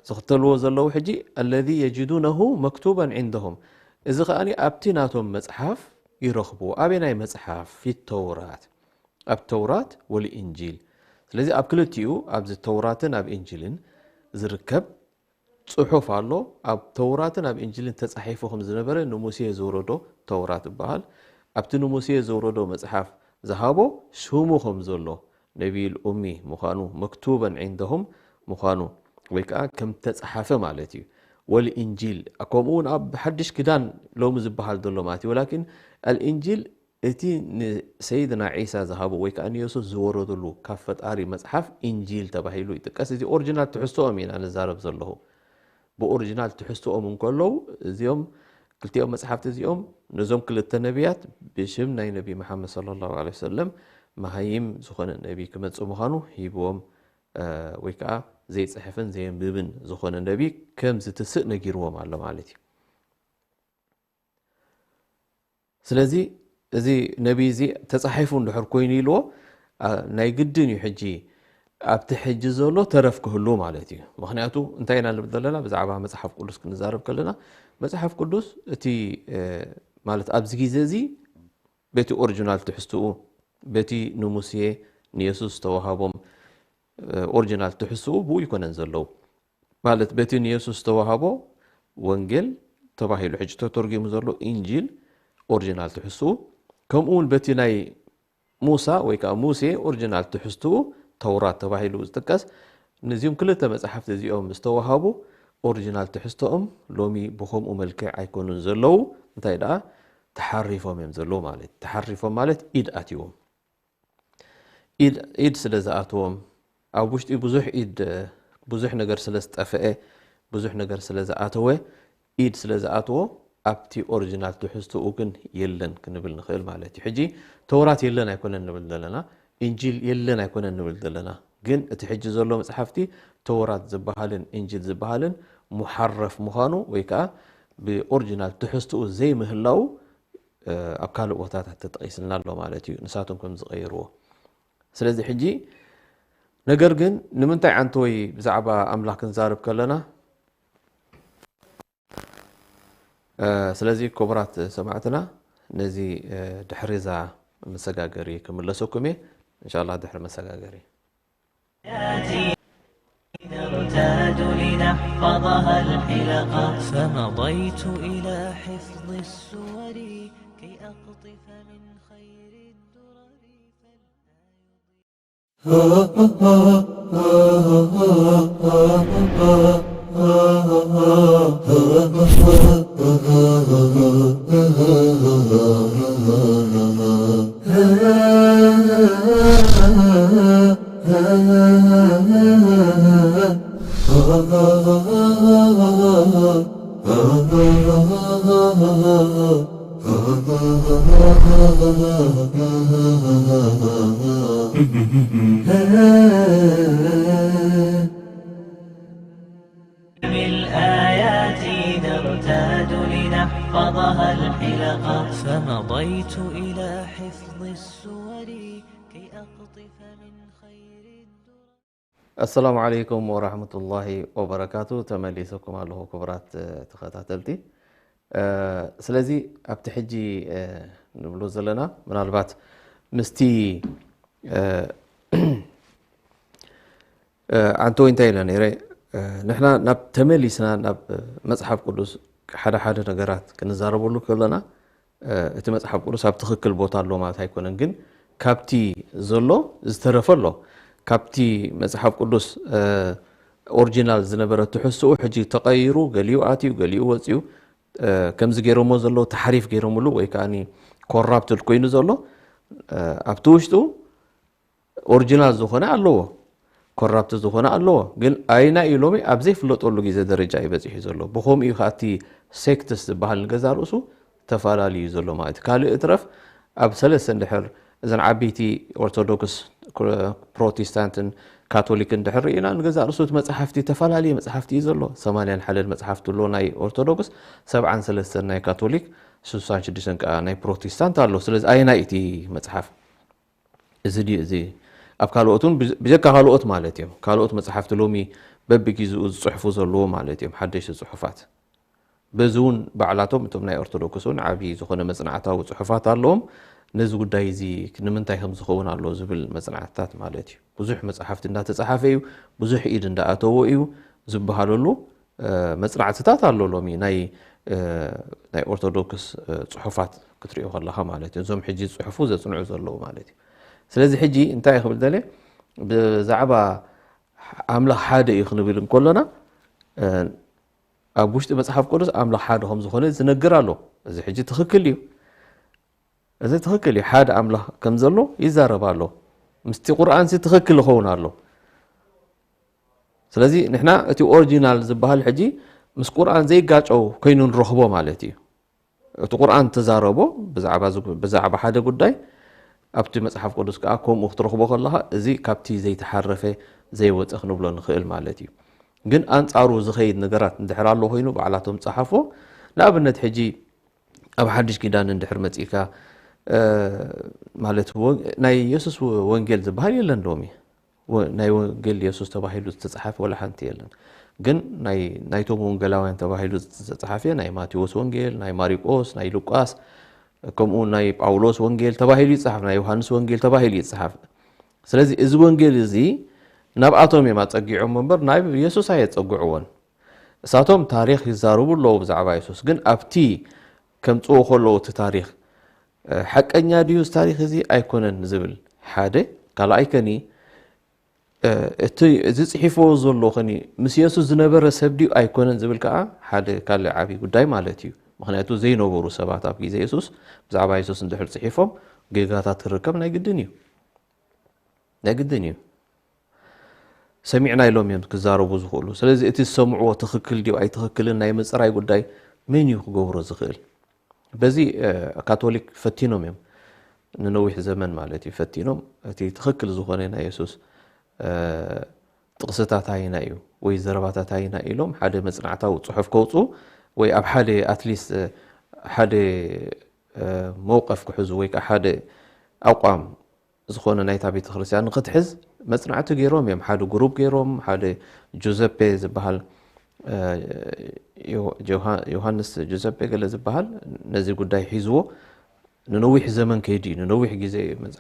ዝኽተልዎ ዘለዉ ሕጂ الذي يجدونه مكتوبا عندهم፣ እዚ ከኣ ኣብቲ ናቶም መፅሓፍ ይረኽብዎ። ኣበየናይ መፅሓፍ? ፊ ተውራት፣ ኣብ ተውራት ወልእንጂል። ስለዚ ኣብ ክልቲኡ ኣብዚ ተውራትን ኣብ እንጂልን ዝርከብ ፅሑፍ ኣሎ። ኣብ ተውራትን ኣብ እንጂልን ተፃሒፉ ከም ዝነበረ ንሙሴ ዝወረዶ ተውራት ይበሃል። ኣብቲ ንሙሴ ዝወረዶ መፅሓፍ ዝሃቦ ሽሙ ከም ዘሎ ነቢይል ኡሚ ምዃኑ መክቱበን ዒንደሁም ምዃኑ ወይ ከዓ ከም ተፃሓፈ ማለት እዩ። ወልእንጂል ከምኡ እውን ኣብ ሓድሽ ክዳን ሎሚ ዝበሃል ዘሎ ማለት እዩ። ወላኪን ኣልእንጂል እቲ ንሰይድና ዒሳ ዝሃቦ ወይ ከዓ ንየሱስ ዝወረደሉ ካብ ፈጣሪ መፅሓፍ እንጂል ተባሂሉ ይጥቀስ። እዚ ኦሪጂናል ትሕዝቶኦም ኢና ንዛረብ ዘለኹ። ብኦሪጂናል ትሕዝቶኦም እንከለዉ እዚኦም ክልቲኦም መፅሓፍቲ እዚኦም ነዞም ክልተ ነቢያት ብሽም ናይ ነቢ መሓመድ ሰለላሁ ዐለይሂ ወሰለም መሃይም ዝኾነ ነቢ ክመፅእ ምዃኑ ሂብዎም ወይ ከዓ ዘይፅሕፍን ዘየንብብን ዝኾነ ነቢ ከም ዝትስእ ነጊርዎም ኣሎ ማለት እዩ። ስለዚ እዚ ነቢ እዚ ተፃሒፉ እንድሕር ኮይኑ ኢልዎ ናይ ግድን እዩ ሕጂ ኣብቲ ሕጂ ዘሎ ተረፍ ክህሉ ማለት እዩ። ምክንያቱ እንታይ ኢና ንብል ዘለና? ብዛዕባ መፅሓፍ ቅዱስ ክንዛረብ ከለና መፅሓፍ ቅዱስ እቲ ማለት ኣብዚ ግዜ እዚ በቲ ኦሪጂናል ትሕዝትኡ በቲ ንሙሴ ንየሱስ ዝተዋሃቦም ኦሪጂናል ትሕዝትኡ ብኡ ይኮነን ዘለዉ። ማለት በቲ ንየሱስ ዝተዋሃቦ ወንጌል ተባሂሉ ሕጂ ተተርጊሙ ዘሎ ኢንጂል ኦሪጂናል ትሕዝትኡ፣ ከምኡ እውን በቲ ናይ ሙሳ ወይ ከዓ ሙሴ ኦሪጂናል ትሕዝትኡ ተውራት ተባሂሉ ዝጥቀስ፣ ነዚኦም ክልተ መፅሓፍቲ እዚኦም ዝተዋሃቡ ኦሪጂናል ትሕዝቶኦም ሎሚ ብኸምኡ መልክዕ ኣይኮኑን ዘለዉ። እንታይ ደኣ ተሓሪፎም እዮም ዘለዉ ማለት። ተሓሪፎም ማለት ኢድ ኣትዎም። ኢድ ኢድ ስለ ዝኣትዎም፣ ኣብ ውሽጢ ብዙሕ ኢድ ብዙሕ ነገር ስለ ዝጠፍአ፣ ብዙሕ ነገር ስለ ዝኣተወ፣ ኢድ ስለ ዝኣትዎ ኣብቲ ኦሪጂናል ትሕዝትኡ ግን የለን ክንብል ንኽእል ማለት እዩ። ሕጂ ተውራት የለን ኣይኮነን ንብል ዘለና፣ እንጂል የለን ኣይኮነን ንብል ዘለና። ግን እቲ ሕጂ ዘሎ መፅሓፍቲ ተውራት ዝበሃልን እንጂል ዝበሃልን ሙሓረፍ ምዃኑ ወይ ከዓ ብኦሪጂናል ትሕዝትኡ ዘይምህላው ኣብ ካልእ ቦታታት ተጠቒስልና ኣሎ ማለት እዩ፣ ንሳቶም ከም ዝቐይርዎ። ስለዚ ሕጂ ነገር ግን ንምንታይ ዓንተወይ ብዛዕባ ኣምላኽ ክንዛረብ ከለና፣ ስለዚ ክቡራት ሰማዕትና ነዚ ድሕሪ እዛ መሰጋገሪ ክምለሰኩም እየ። እንሻላ ድሕሪ መሰጋገሪ نرتاد لنحفظها الحلقة فمضيت إلى حفظ السور كي أقطف من خير الدرر بالآيات نرتاد لنحفظها الحلقة فمضيت إلى حفظ السور كي أقطف من خير الدرر ኣሰላሙ ዓለይኩም ወራህመቱላሂ ወበረካቱ። ተመሊሰኩም ኣለኹ ክቡራት ተኸታተልቲ። ስለዚ ኣብቲ ሕጂ ንብሎ ዘለና ምናልባት ምስቲ ዓንተወይ እንታይ ኢለ ነይረ፣ ንሕና ናብ ተመሊስና ናብ መፅሓፍ ቅዱስ ሓደ ሓደ ነገራት ክንዛረበሉ ከለና እቲ መፅሓፍ ቅዱስ ኣብ ትኽክል ቦታ ኣሎ ማለት ኣይኮነን። ግን ካብቲ ዘሎ ዝተረፈ ኣሎ። ካብቲ መፅሓፍ ቅዱስ ኦሪጂናል ዝነበረ ትሕዝትኡ ሕጂ ተቐይሩ፣ ገሊኡ ኣትዩ፣ ገሊኡ ወፂኡ፣ ከምዚ ገይሮሞ ዘለዉ፣ ተሓሪፍ ገይሮምሉ ወይ ከዓ ኮራፕትድ ኮይኑ ዘሎ፣ ኣብቲ ውሽጡ ኦሪጂናል ዝኾነ ኣለዎ፣ ኮራፕት ዝኾነ ኣለዎ። ግን ኣይና እዩ ሎሚ ኣብ ዘይፍለጠሉ ግዜ ደረጃ እዩ በፂሑ ዘሎ። ብኸምኡ እዩ ከዓ እቲ ሴክትስ ዝበሃል ንገዛ ርእሱ ተፈላለዩ ዘሎ ማለት እዩ። ካልእ እትረፍ ኣብ ሰለስተ እንድሕር እዘን ዓበይቲ ኦርቶዶክስ፣ ፕሮቴስታንትን ካቶሊክን እንድሕር ርኢና ንገዛ ርእሱ እቲ መፅሓፍቲ ተፈላለየ መፅሓፍቲ እዩ ዘሎ። ሰማንያን ሓደን መፅሓፍቲ ኣሎ ናይ ኦርቶዶክስ፣ ሰብዓን ሰለስተን ናይ ካቶሊክ፣ ስሳን ሽዱሽተን ከዓ ናይ ፕሮቴስታንት ኣሎ። ስለዚ ኣይና እዩ እቲ መፅሓፍ እዚ ድዩ እዚ ኣብ ካልኦት እውን ብጀ- ብጀካ ካልኦት ማለት እዮም። ካልኦት መፅሓፍቲ ሎሚ በብጊዜኡ ዝፅሕፉ ዘለዎ ማለት እዮም ሓደሽቲ ፅሑፋት። በዚ እውን ባዕላቶም እቶም ናይ ኦርቶዶክስ እውን ዓብዪ ዝኾነ መፅናዕታዊ ፅሑፋት ኣለዎም። ነዚ ጉዳይ እዚ ንምንታይ ከም ዝኸውን ኣሎ ዝብል መፅናዕትታት ማለት እዩ። ብዙሕ መፅሓፍቲ እንዳተፃሓፈ እዩ፣ ብዙሕ ኢድ እንዳኣተዎ እዩ ዝበሃለሉ መፅናዕትታት ኣሎ። ሎሚ ናይ ናይ ኦርቶዶክስ ፅሑፋት ክትሪኦ ከለኻ ማለት እዩ፣ እዞም ሕጂ ዝፅሕፉ ዘፅንዑ ዘለዉ ማለት እዩ። ስለዚ ሕጂ እንታይ ክብል ደለ፣ ብዛዕባ ኣምላኽ ሓደ እዩ ክንብል እንከሎና ኣብ ውሽጢ መፅሓፍ ቅዱስ ኣምላኽ ሓደ ከም ዝኾነ ዝነግር ኣሎ። እዚ ሕጂ ትኽክል እዩ። እዚ ትኽክል እዩ፣ ሓደ ኣምላኽ ከም ዘሎ ይዛረብ ኣሎ። ምስቲ ቁርኣንሲ ትኽክል ይኸውን ኣሎ። ስለዚ ንሕና እቲ ኦሪጂናል ዝበሃል ሕጂ ምስ ቁርኣን ዘይጋጨው ኮይኑ ንረኽቦ ማለት እዩ። እቲ ቁርኣን ተዛረቦ ብዛዕባ ሓደ ጉዳይ ኣብቲ መፅሓፍ ቅዱስ ከዓ ከምኡ ክትረኽቦ ከለኻ እዚ ካብቲ ዘይተሓረፈ ዘይወፀ ክንብሎ ንኽእል ማለት እዩ። ግን ኣንፃሩ ዝኸይድ ነገራት እንድሕር ኣሎ ኮይኑ ባዕላቶም ፀሓፎ። ንኣብነት ሕጂ ኣብ ሓድሽ ኪዳን እንድሕር መፂእካ ማለት ናይ የሱስ ወንጌል ዝበሃል የለን ሎሚ። ናይ ወንጌል የሱስ ተባሂሉ ዝተፅሓፈ ወላ ሓንቲ የለን። ግን ናይቶም ወንጌላውያን ተባሂሉ ዝተፅሓፈ ናይ ማቴዎስ ወንጌል፣ ናይ ማሪቆስ፣ ናይ ሉቃስ፣ ከምኡ ናይ ጳውሎስ ወንጌል ተባሂሉ ይፅሓፍ፣ ናይ ዮሃንስ ወንጌል ተባሂሉ ይፅሓፍ። ስለዚ እዚ ወንጌል እዚ ናብኣቶም እዮም ኣፀጊዖም እምበር ናብ የሱስ ኣየፀግዕዎን። እሳቶም ታሪኽ ይዛረቡ ኣለዉ ብዛዕባ የሱስ፣ ግን ኣብቲ ከምፅዎ ከለዉ እቲ ታሪኽ ሓቀኛ ድዩ እዚ ታሪኽ እዚ ኣይኮነን ዝብል ሓደ። ካልኣይ ከኒ እቲ እዚ ፅሒፍዎ ዘሎ ከኒ ምስ የሱስ ዝነበረ ሰብ ድዩ ኣይኮነን ዝብል ከዓ ሓደ ካልእ ዓብዪ ጉዳይ ማለት እዩ። ምክንያቱ ዘይነበሩ ሰባት ኣብ ግዜ የሱስ ብዛዕባ የሱስ እንድሕር ፅሒፎም ጌጋታት ክርከብ ናይ ግድን እዩ፣ ናይ ግድን እዩ። ሰሚዕና ኢሎም እዮም ክዛረቡ ዝኽእሉ። ስለዚ እቲ ዝሰምዕዎ ትኽክል ድዩ ኣይትኽክልን ናይ ምፅራይ ጉዳይ መን እዩ ክገብሮ ዝኽእል? በዚ ካቶሊክ ፈቲኖም እዮም ንነዊሕ ዘመን ማለት እዩ ፈቲኖም እቲ ትኽክል ዝኾነ ናይ የሱስ ጥቕስታት ኣይና እዩ ወይ ዘረባታት ኣይና ኢሎም ሓደ መፅናዕታዊ ፅሑፍ ከውፁ ወይ ኣብ ሓደ ኣትሊስት ሓደ መውቀፍ ክሕዙ ወይ ከዓ ሓደ ኣቋም ዝኾነ ናይታ ቤተ ክርስቲያን ንክትሕዝ መፅናዕቲ ገይሮም እዮም። ሓደ ግሩፕ ገይሮም ሓደ ጁዘፔ ዝበሃል ዮሃንስ ጁዘፔ ገለ ዝበሃል ነዚ ጉዳይ ሒዝዎ ንነዊሕ ዘመን ከይዱ እዩ። ንነዊሕ ግዜ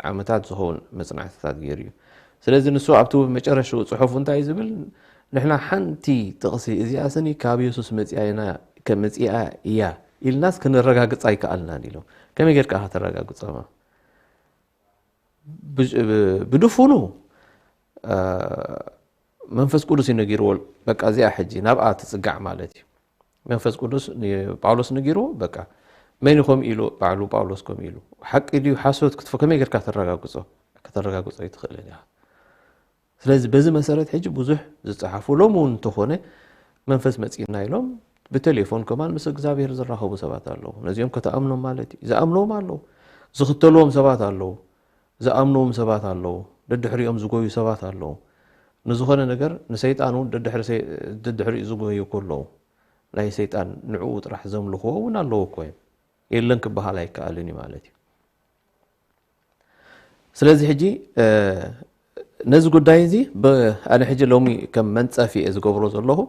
ዓመታት ዝኸውን መፅናዕትታት ገይሩ እዩ። ስለዚ ንሱ ኣብቲ መጨረሽኡ ፅሑፉ እንታይ ዝብል ንሕና ሓንቲ ጥቕሲ እዚኣ ስኒ ካብ የሱስ መፅኣ መፅኣ እያ ኢልናስ ክነረጋግፃ ኣይከኣልናን ኢሎም። ከመይ ጌርካ ከተረጋግፆማ? ብድፉኑ መንፈስ ቅዱስ እዩ ነጊርዎ። በቃ እዚኣ ሕጂ ናብኣ ትፅጋዕ ማለት እዩ። መንፈስ ቅዱስ ጳውሎስ ነጊርዎ። በቃ መን ከም ኢሉ ባዕሉ ጳውሎስ ከም ኢሉ ሓቂ ድዩ ሓሶት ክትፎ ከመይ ጌርካ ተረጋግፆ? ከተረጋግፆ ኣይትኽእልን ኢኻ። ስለዚ በዚ መሰረት ሕጂ ብዙሕ ዝፀሓፉ ሎም እውን እንተኾነ መንፈስ መፂና ኢሎም ብቴሌፎን ከማን ምስ እግዚኣብሔር ዝራኸቡ ሰባት ኣለዉ። ነዚኦም ከተኣምኖም ማለት እዩ። ዝኣምንዎም ኣለዉ፣ ዝኽተልዎም ሰባት ኣለዉ፣ ዝኣምንዎም ሰባት ኣለዉ፣ ደድሕሪኦም ዝጎዩ ሰባት ኣለዉ። ንዝኾነ ነገር ንሰይጣን እውን ደድሕሪኡ ዝጎዩ እኮ ኣለዉ። ናይ ሰይጣን ንዕኡ ጥራሕ ዘምልኽዎ እውን ኣለዉ እኮ እዮም። የለን ክበሃል ኣይከኣልን እዩ ማለት እዩ። ስለዚ ሕጂ ነዚ ጉዳይ እዚ ኣነ ሕጂ ሎሚ ከም መንፀፊ እየ ዝገብሮ ዘለኹ።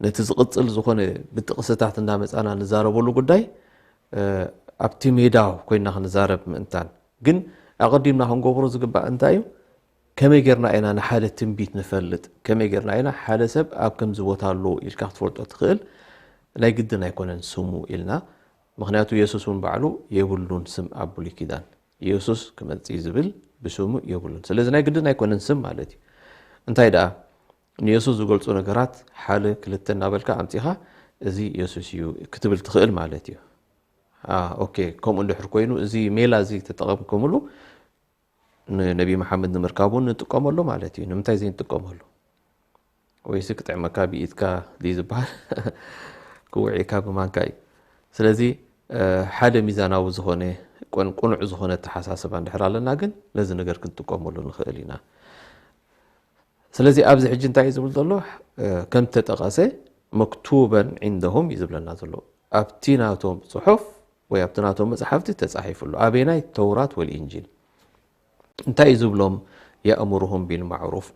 ነቲ ዝቕጽል ዝኾነ ብጥቕስታት እንዳመጻና ንዛረበሉ ጉዳይ ኣብቲ ሜዳ ኮይና ክንዛረብ ምእንታን፣ ግን ኣቐዲምና ክንገብሮ ዝግባእ እንታይ እዩ? ከመይ ጌርና ኢና ንሓደ ትንቢት ንፈልጥ? ከመይ ጌርና ኢና ሓደ ሰብ ኣብ ከምዚ ቦታ ኣሎ ኢልካ ክትፈልጦ ትኽእል? ናይ ግድን ኣይኮነን ስሙ ኢልና። ምኽንያቱ የሱስ እውን ባዕሉ የብሉን ስም ኣብ ብሉይ ኪዳን። የሱስ ክመጽእ ዝብል ብስሙ የብሉን። ስለዚ ናይ ግድን ኣይኮነን ስም ማለት እዩ። እንታይ ደኣ ንየሱስ ዝገልጹ ነገራት ሓደ ክልተ እናበልካ ኣምጺኻ እዚ የሱስ እዩ ክትብል ትኽእል ማለት እዩ። ኦኬ፣ ከምኡ እንድሕር ኮይኑ እዚ ሜላ እዚ ተጠቐምኩምሉ ንነቢ መሓመድ ንምርካቡ ንጥቀመሉ ማለት እዩ። ንምንታይ ዘይንጥቀመሉ? ወይሲ ክጥዕመካ ብኢድካ ድዩ ዝበሃል? ክውዒካ ብማንካ እዩ። ስለዚ ሓደ ሚዛናዊ ዝኾነ ቅኑዕ ዝኾነ ኣተሓሳስባ እንድሕር ኣለና ግን ነዚ ነገር ክንጥቀመሉ ንኽእል ኢና። ስለዚ ኣብዚ ሕጂ እንታይ እዩ ዝብል ዘሎ? ከም ተጠቐሰ መክቱበን ዒንደሁም እዩ ዝብለና ዘሎ። ኣብቲ ናቶም ጽሑፍ ወይ ኣብቲ ናቶም መጽሓፍቲ ተጻሒፉ ኣሎ። ኣበየናይ? ተውራት ወልኢንጂል። እንታይ እዩ ዝብሎም? የእምሩሁም ቢልማዕሩፍ፣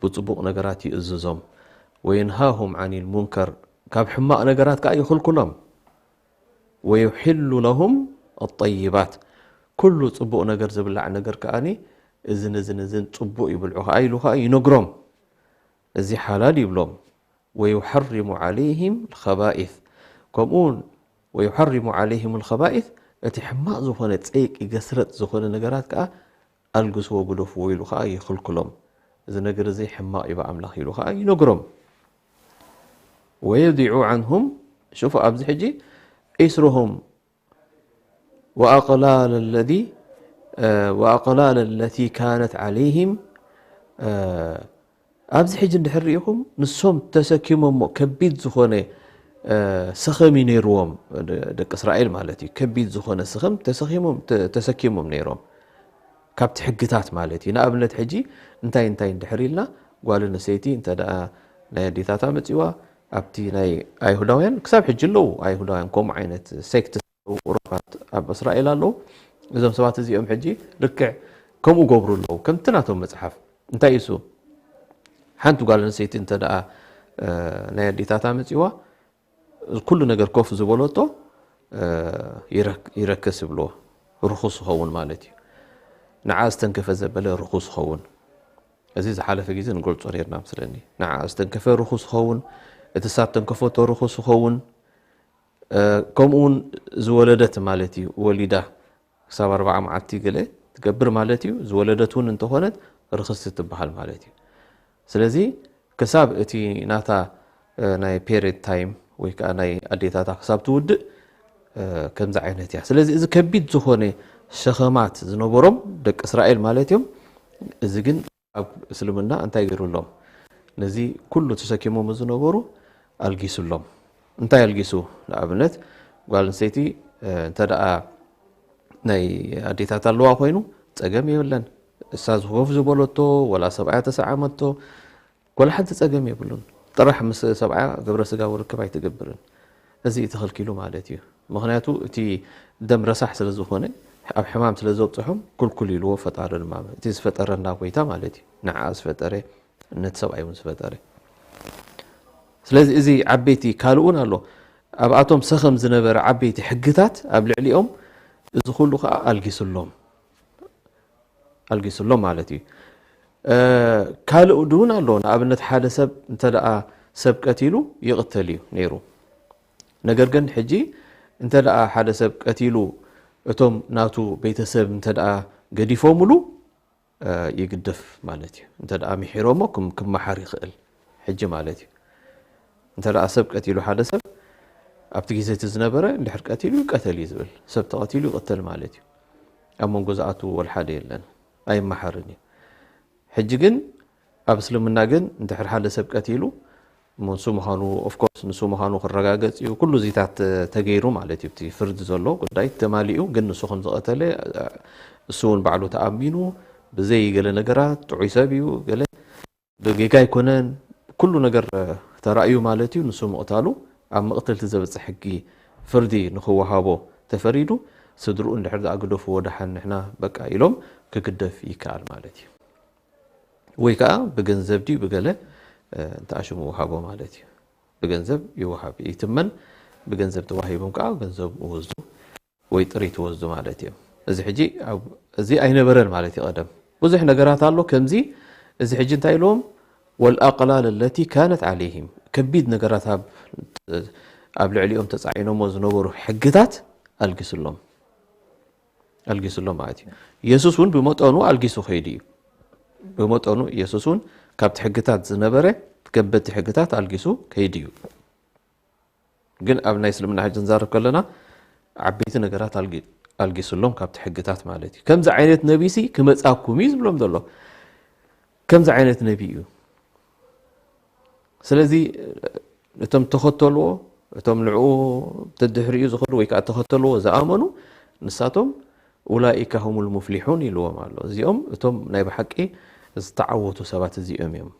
ብጽቡቕ ነገራት ይእዝዞም። ወየንሃሁም ዓኒል ሙንከር፣ ካብ ሕማቕ ነገራት ከኣ ይኽልክሎም። ወዩሕሉ ለሁም ኣጠይባት፣ ኩሉ ጽቡቕ ነገር ዝብላዕ ነገር ከኣኒ እዝን እዝን እዝን ጽቡቕ ይብልዑ ከኣ ኢሉ ከኣ ይነግሮም። እዚ ሓላል ይብሎም። ወዩሐሪሙ ዓለይሂም ልኸባኢት፣ ከምኡ እውን ወዩሐሪሙ ዓለይሂም ልኸባኢት፣ እቲ ሕማቕ ዝኾነ ጸይቂ ገስረጥ ዝኾነ ነገራት ከኣ ኣልግስዎ ግደፍዎ ኢሉ ከኣ ይኽልክሎም። እዚ ነገር እዚ ሕማቕ እዩ ብኣምላኽ ኢሉ ከኣ ይነግሮም። ወየዲዑ ዓንሁም፣ ሽፉ ኣብዚ ሕጂ ዒስርሁም ወኣቕላል ለዚ ወኣቕላል ለቲ ካነት ዓለይሂም። ኣብዚ ሕጂ እንድሕር ርኢኹም ንሶም ተሰኪሞሞ ከቢድ ዝኾነ ሰኸም እዩ ነይርዎም፣ ደቂ እስራኤል ማለት እዩ። ከቢድ ዝኾነ ሰኸም ተሰኪሞም ነይሮም ካብቲ ሕግታት ማለት እዩ። ንኣብነት ሕጂ እንታይ እንታይ እንድሕር ኢልና ጓል ኣንስተይቲ እንተ ደኣ ናይ ኣዴታታ መጺዋ ኣብቲ ናይ ኣይሁዳውያን ክሳብ ሕጂ ኣለዉ ኣይሁዳውያን ከምኡ ዓይነት ሴክት ኡሮፓት ኣብ እስራኤል ኣለዉ። እዞም ሰባት እዚኦም ሕጂ ልክዕ ከምኡ ገብሩ ኣለዉ። ከምቲ ናቶም መጽሓፍ እንታይ እዩ እሱ? ሓንቲ ጓል ኣንስተይቲ እንተ ደኣ ናይ ኣዴታታ መጺዋ ኩሉ ነገር ኮፍ ዝበለቶ ይረክስ ይብልዎ። ርኹስ ይኸውን ማለት እዩ። ንዓ ዝተንከፈ ዘበለ ርኹስ ይኸውን። እዚ ዝሓለፈ ግዜ ንገልጾ ነርና መስለኒ። ንዓ ዝተንከፈ ርኹስ ይኸውን፣ እቲ ሳብ ተንከፈቶ ርኹስ ይኸውን። ከምኡ እውን ዝወለደት ማለት እዩ፣ ወሊዳ ክሳብ ኣርባዓ መዓልቲ ገለ ትገብር ማለት እዩ። ዝወለደት እውን እንተኾነት ርኽስቲ ትበሃል ማለት እዩ። ስለዚ ክሳብ እቲ ናታ ናይ ፔሬድ ታይም ወይ ከዓ ናይ ኣዴታታ ክሳብ ትውድእ ከምዚ ዓይነት እያ። ስለዚ እዚ ከቢድ ዝኾነ ሸኸማት ዝነበሮም ደቂ እስራኤል ማለት እዮም። እዚ ግን ኣብ እስልምና እንታይ ገይሩሎም? ነዚ ኩሉ ተሰኪሞም ዝነበሩ ኣልጊሱሎም። እንታይ ኣልጊሱ? ንኣብነት ጓል ኣንስተይቲ እንተ ደኣ ናይ ኣዴታት ኣለዋ ኮይኑ ጸገም የብለን። እሳ ዝኮፍ ዝበለቶ ወላ ሰብኣያ ተሰዓመቶ ወላ ሓንቲ ጸገም የብሉን። ጥራሕ ምስ ሰብኣያ ግብረ ስጋ ርክብ ኣይትገብርን። እዚ እዩ ተኸልኪሉ ማለት እዩ። ምኽንያቱ እቲ ደም ረሳሕ ስለ ዝኾነ ኣብ ሕማም ስለ ዘብፅሖም ኩልኩል ኢልዎ ፈጣሪ ድማ እቲ ዝፈጠረና ጎይታ ማለት እዩ። ንዓ ዝፈጠረ ነቲ ሰብኣይ እውን ዝፈጠረ። ስለዚ እዚ ዓበይቲ ካልእ እውን ኣሎ። ኣብኣቶም ሰኸም ዝነበረ ዓበይቲ ሕግታት ኣብ ልዕሊኦም እዚ ኩሉ ከዓ ኣልጊስሎም ኣልጊስሎም ማለት እዩ። ካልእ እውን ኣሎ። ንኣብነት ሓደ ሰብ እንተ ደኣ ሰብ ቀቲሉ ይቕተል እዩ ነይሩ። ነገር ግን ሕጂ እንተ ደኣ ሓደ ሰብ ቀቲሉ እቶም ናቱ ቤተሰብ እንተ ደኣ ገዲፎምሉ ይግደፍ ማለት እዩ። እንተ ደኣ ምሒሮሞ ክመሓር ይኽእል ሕጂ ማለት እዩ። እንተ ደኣ ሰብ ቀቲሉ ሓደ ሰብ ኣብቲ ግዜ እቲ ዝነበረ እንድሕር ቀቲሉ ይቀተል እዩ ዝብል፣ ሰብ ተቐቲሉ ይቕተል ማለት እዩ። ኣብ መንጎ ዝኣትዉ ወልሓደ የለን፣ ኣይመሓርን እዩ። ሕጂ ግን ኣብ እስልምና ግን እንድሕር ሓደ ሰብ ቀቲሉ ንሱ ምዃኑ ኦፍኮርስ ንሱ ምዃኑ ክረጋገጽ እዩ። ኩሉ እዚታት ተገይሩ ማለት እዩ። እቲ ፍርዲ ዘሎ ጉዳይ ተማሊኡ ግን ንሱ ከም ዝቐተለ እሱ እውን ባዕሉ ተኣሚኑ ብዘይ ገለ ነገራት ጥዑይ ሰብ እዩ ገለ ብጌጋ ኣይኮነን ኩሉ ነገር ተራእዩ ማለት እዩ። ንሱ ምቕታሉ ኣብ መቕተልቲ ዘብጽሕ ሕጊ ፍርዲ ንኽወሃቦ ተፈሪዱ ስድርኡ እንድሕር ዝኣግደፍዎ ደሓን ንሕና በቃ ኢሎም ክግደፍ ይከኣል ማለት እዩ። ወይ ከዓ ብገንዘብ ድዩ ብገለ እንተኣሽሙ ወሃቦ ማለት እዩ። ብገንዘብ ይወሃብ ይትመን። ብገንዘብ ተዋሂቦም ከዓ ገንዘብ ይወስዱ ወይ ጥሪት ይወስዱ ማለት እዮም። እዚ ሕጂ ኣብ- እዚ ኣይነበረን ማለት እዩ። ቀደም ብዙሕ ነገራት ኣሎ ከምዚ። እዚ ሕጂ እንታይ ኢልዎም? ወልኣቅላል ለቲ ካነት ዓለይሂም፣ ከቢድ ነገራት ኣብ- ኣብ ልዕሊኦም ተፃዒኖሞ ዝነበሩ ሕግታት ኣልጊስሎም ኣልጊስሎም ማለት እዩ። ኢየሱስ እውን ብመጠኑ ኣልጊሱ ከይዱ እዩ። ብመጠኑ ኢየሱስ እውን ካብቲ ሕግታት ዝነበረ ከበድቲ ሕግታት ኣልጊሱ ከይዱ እዩ። ግን ኣብ ናይ እስልምና ሕጂ ንዛረብ ከለና ዓበይቲ ነገራት ኣልጊ- ኣልጊስሎም ካብቲ ሕግታት ማለት እዩ። ከምዚ ዓይነት ነቢሲ ክመፃኩም እዩ ዝብሎም ዘሎ። ከምዚ ዓይነት ነቢ እዩ። ስለዚ እቶም ተኸተልዎ፣ እቶም ንዕኡ ተድሕሪኡ ዝኸዱ ወይ ከዓ ተኸተልዎ ዝኣመኑ ንሳቶም ኡላኢካ ሁሙል ሙፍሊሑን ኢልዎም ኣሎ። እዚኦም እቶም ናይ ብሓቂ ዝተዓወቱ ሰባት እዚኦም እዮም።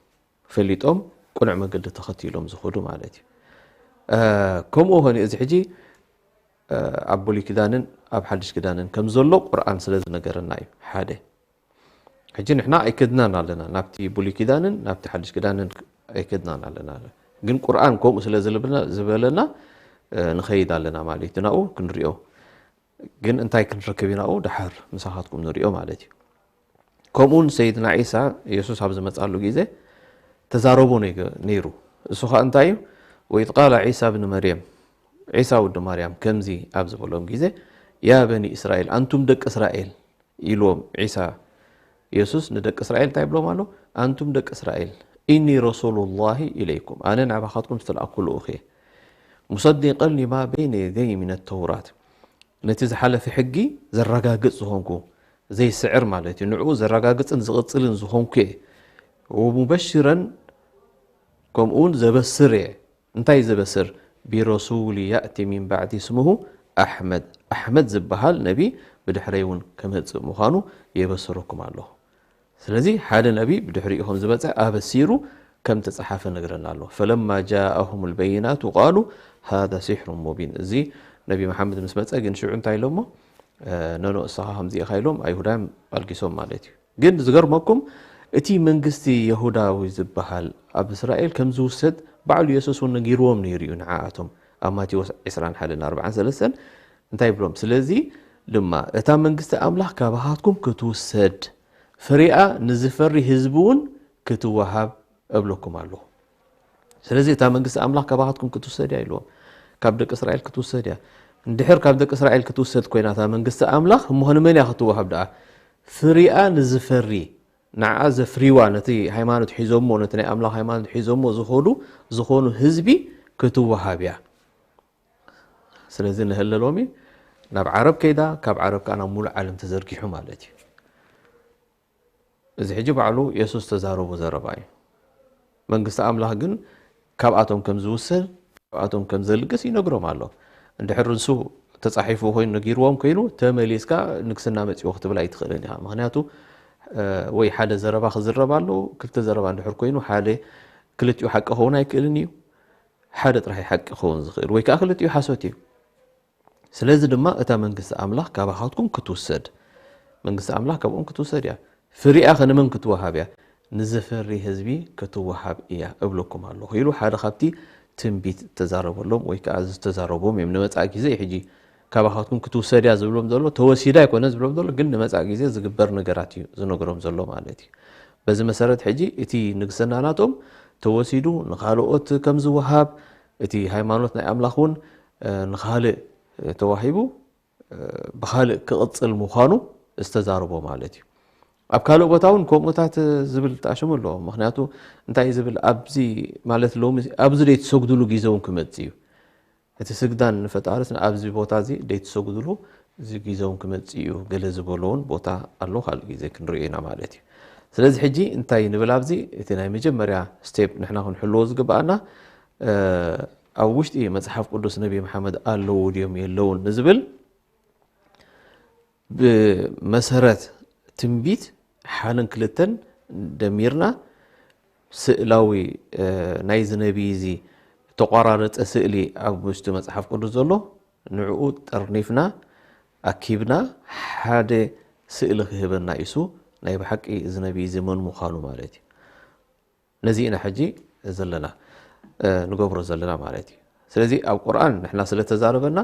ፈሊጦም ቅኑዕ መገዲ ተኸቲሎም ዝኸዱ ማለት እዩ። ከምኡ ኾነ እዚ ሕጂ ኣብ ብሉይ ኪዳንን ኣብ ሓድሽ ኪዳንን ከም ዘሎ ቁርኣን ስለ ዝነገረና እዩ። ሓደ ሕጂ ንሕና ኣይከድናን ኣለና ናብቲ ብሉይ ኪዳንን ናብቲ ሓድሽ ኪዳንን ኣይከድናን ኣለና። ግን ቁርኣን ከምኡ ስለ ዝልብና- ዝበለና ንኸይድ ኣለና ማለት እዩ። ናብኡ ክንሪኦ ግን እንታይ ክንረክብ ኢና? ደሓር ምሳኻትኩም ንሪኦ ማለት እዩ። ከምኡውን ሰይድና ዒሳ የሱስ ኣብ ዝመፃሉ ግዜ ተዛረቦ ነይሩ። እሱ ኸዓ እንታይ እዩ? ወኢዝ ቃለ ዒሳ ብን መርየም፣ ዒሳ ወዲ ማርያም ከምዚ ኣብ ዝበሎም ግዜ ያ በኒ እስራኤል፣ ኣንቱም ደቂ እስራኤል ኢልዎም ዒሳ የሱስ ንደቂ እስራኤል እንታይ ይብሎም ኣሎ? ኣንቱም ደቂ እስራኤል ኢኒ ረሱሉ ላሂ ኢለይኩም፣ ኣነ ናባኻትኩም ዝተላእኩ ልኡኽ እየ። ሙሰዲቀን ሊማ በይነ የደይ ሚነ ተውራት፣ ነቲ ዝሓለፈ ሕጊ ዘረጋግጽ ዝኾንኩ፣ ዘይስዕር ማለት እዩ፣ ንዕኡ ዘረጋግጽን ዝቕጽልን ዝኾንኩ እየ። ወሙበሽረን፣ ከምኡውን ዘበስር እየ። እንታይ ዘበስር? ቢረሱል ያእቲ ሚን ባዕዲ ስሙሁ ኣሕመድ፣ ኣሕመድ ዝበሃል ነቢ ብድሕረይ እውን ከመጽእ ምዃኑ የበስረኩም ኣለኹ። ስለዚ ሓደ ነቢ ብድሕሪኡ ከም ዝመፀ ኣበሲሩ ከም ተፀሓፈ ነግረና ኣሎ። ፈለማ ጃኣሁም ልበይናቱ ቃሉ ሃዛ ሲሕሩ ሙቢን። እዚ ነቢ መሓመድ ምስ መፀ ግን ሽዑ እንታይ ኢሎሞ? ነኖ እስኻ ከምዚ ኢኻ ኢሎም ኣይሁዳውያን ኣልጊሶም ማለት እዩ። ግን ዝገርመኩም እቲ መንግስቲ የሁዳዊ ዝበሃል ኣብ እስራኤል ከም ዝውሰድ ባዕሉ የሱስ እውን ነጊርዎም ነይሩ እዩ ንዓኣቶም ኣብ ማቴዎስ ዕስራን ሓደን ኣርባዓን ሰለስተን እንታይ ይብሎም? ስለዚ ድማ እታ መንግስቲ ኣምላኽ ካባኻትኩም ክትውሰድ ፍሪኣ ንዝፈሪ ህዝቢ እውን ክትወሃብ እብለኩም ኣለኹ። ስለዚ እታ መንግስቲ ኣምላኽ ካባኻትኩም ክትውሰድ እያ ኢልዎም። ካብ ደቂ እስራኤል ክትውሰድ እያ። እንድሕር ካብ ደቂ እስራኤል ክትውሰድ ኮይና እታ መንግስቲ ኣምላኽ እሞ ንመን እያ ክትወሃብ ደኣ? ፍሪኣ ንዝፈሪ ንዓ ዘፍሪዋ ነቲ ሃይማኖት ሒዞሞ ነቲ ናይ ኣምላኽ ሃይማኖት ሒዞሞ ዝኸዱ ዝኾኑ ህዝቢ ክትወሃብ እያ። ስለዚ ንህለ ሎሚ ናብ ዓረብ ከይዳ ካብ ዓረብ ከዓ ናብ ሙሉእ ዓለም ተዘርጊሑ ማለት እዩ። እዚ ሕጂ ባዕሉ የሱስ ተዛረቡ ዘረባ እዩ። መንግስቲ ኣምላኽ ግን ካብኣቶም ከም ዝውሰድ ካብኣቶም ከም ዘልግስ ይነግሮም ኣሎ። እንድሕር ንሱ ተፃሒፉ ኮይኑ ነጊርዎም ኮይኑ ተመሊስካ ንግስና መፂኡ ክትብል ኣይትኽእልን ኢኻ። ምክንያቱ ወይ ሓደ ዘረባ ክዝረብ ኣለዎ፣ ክልተ ዘረባ እንድሕር ኮይኑ ሓደ ክልቲኡ ሓቂ ክኸውን ኣይክእልን እዩ። ሓደ ጥራሕ ሓቂ ክኸውን ዝኽእል ወይ ከዓ ክልቲኡ ሓሶት እዩ። ስለዚ ድማ እታ መንግስቲ ኣምላኽ ካባኻትኩም ክትውሰድ፣ መንግስቲ ኣምላኽ ካብኦም ክትውሰድ እያ። ፍሪኣ ከነመን ክትወሃብ እያ? ንዝፈሪ ህዝቢ ክትወሃብ እያ እብለኩም ኣለኹ ኢሉ ሓደ ካብቲ ትንቢት ተዛረበሎም ወይ ከዓ ዝተዛረቦም እዮም። ንመጻኢ ግዜ ሕጂ ካባኻትኩም ክትውሰድ እያ ዝብሎም ዘሎ ተወሲዳ ኣይኮነ ዝብሎም ዘሎ ግን ንመጻኢ ግዜ ዝግበር ነገራት እዩ ዝነግሮም ዘሎ ማለት እዩ። በዚ መሰረት ሕጂ እቲ ንግስና ናቶም ተወሲዱ ንኻልኦት ከም ዝወሃብ እቲ ሃይማኖት ናይ ኣምላኽ እውን ንኻልእ ተዋሂቡ ብኻልእ ክቕፅል ምዃኑ ዝተዛረቦ ማለት እዩ። ኣብ ካልእ ቦታ እውን ከምኡታት ዝብል ተኣሽሙ ኣለዎ። ምክንያቱ እንታይ ዝብል ኣብዚ ማለት ሎሚ ኣብዚ ደይ ትሰግድሉ ግዜ እውን ክመፅእ እዩ። እቲ ስግዳን ንፈጣርስ ኣብዚ ቦታ እዚ ደይ ትሰግድሉ እዚ ግዜ እውን ክመፅእ እዩ ገለ ዝበሎ እውን ቦታ ኣሎ። ካልእ ግዜ ክንሪኦ ኢና ማለት እዩ። ስለዚ ሕጂ እንታይ ንብል ኣብዚ እቲ ናይ መጀመርያ ስቴፕ ንሕና ክንሕልዎ ዝግበኣና ኣብ ውሽጢ መፅሓፍ ቅዱስ ነቢ መሓመድ ኣለዉ ድዮም የለውን ንዝብል ብመሰረት ትንቢት ሓደን ክልተን ደሚርና ስእላዊ ናይዚ ነቢይ እዚ ተቋራረፀ ስእሊ ኣብ ውሽጢ መፅሓፍ ቅዱስ ዘሎ ንዕኡ ጠርኒፍና ኣኪብና ሓደ ስእሊ ክህበና ኢሱ ናይ ብሓቂ እዚ ነቢይ እዚ መን ምዃኑ ማለት እዩ። ነዚ ኢና ሕጂ ዘለና። ንገብሮ ዘለና ማለት እዩ። ስለዚ ኣብ ቁርኣን ንሕና ስለተዛረበና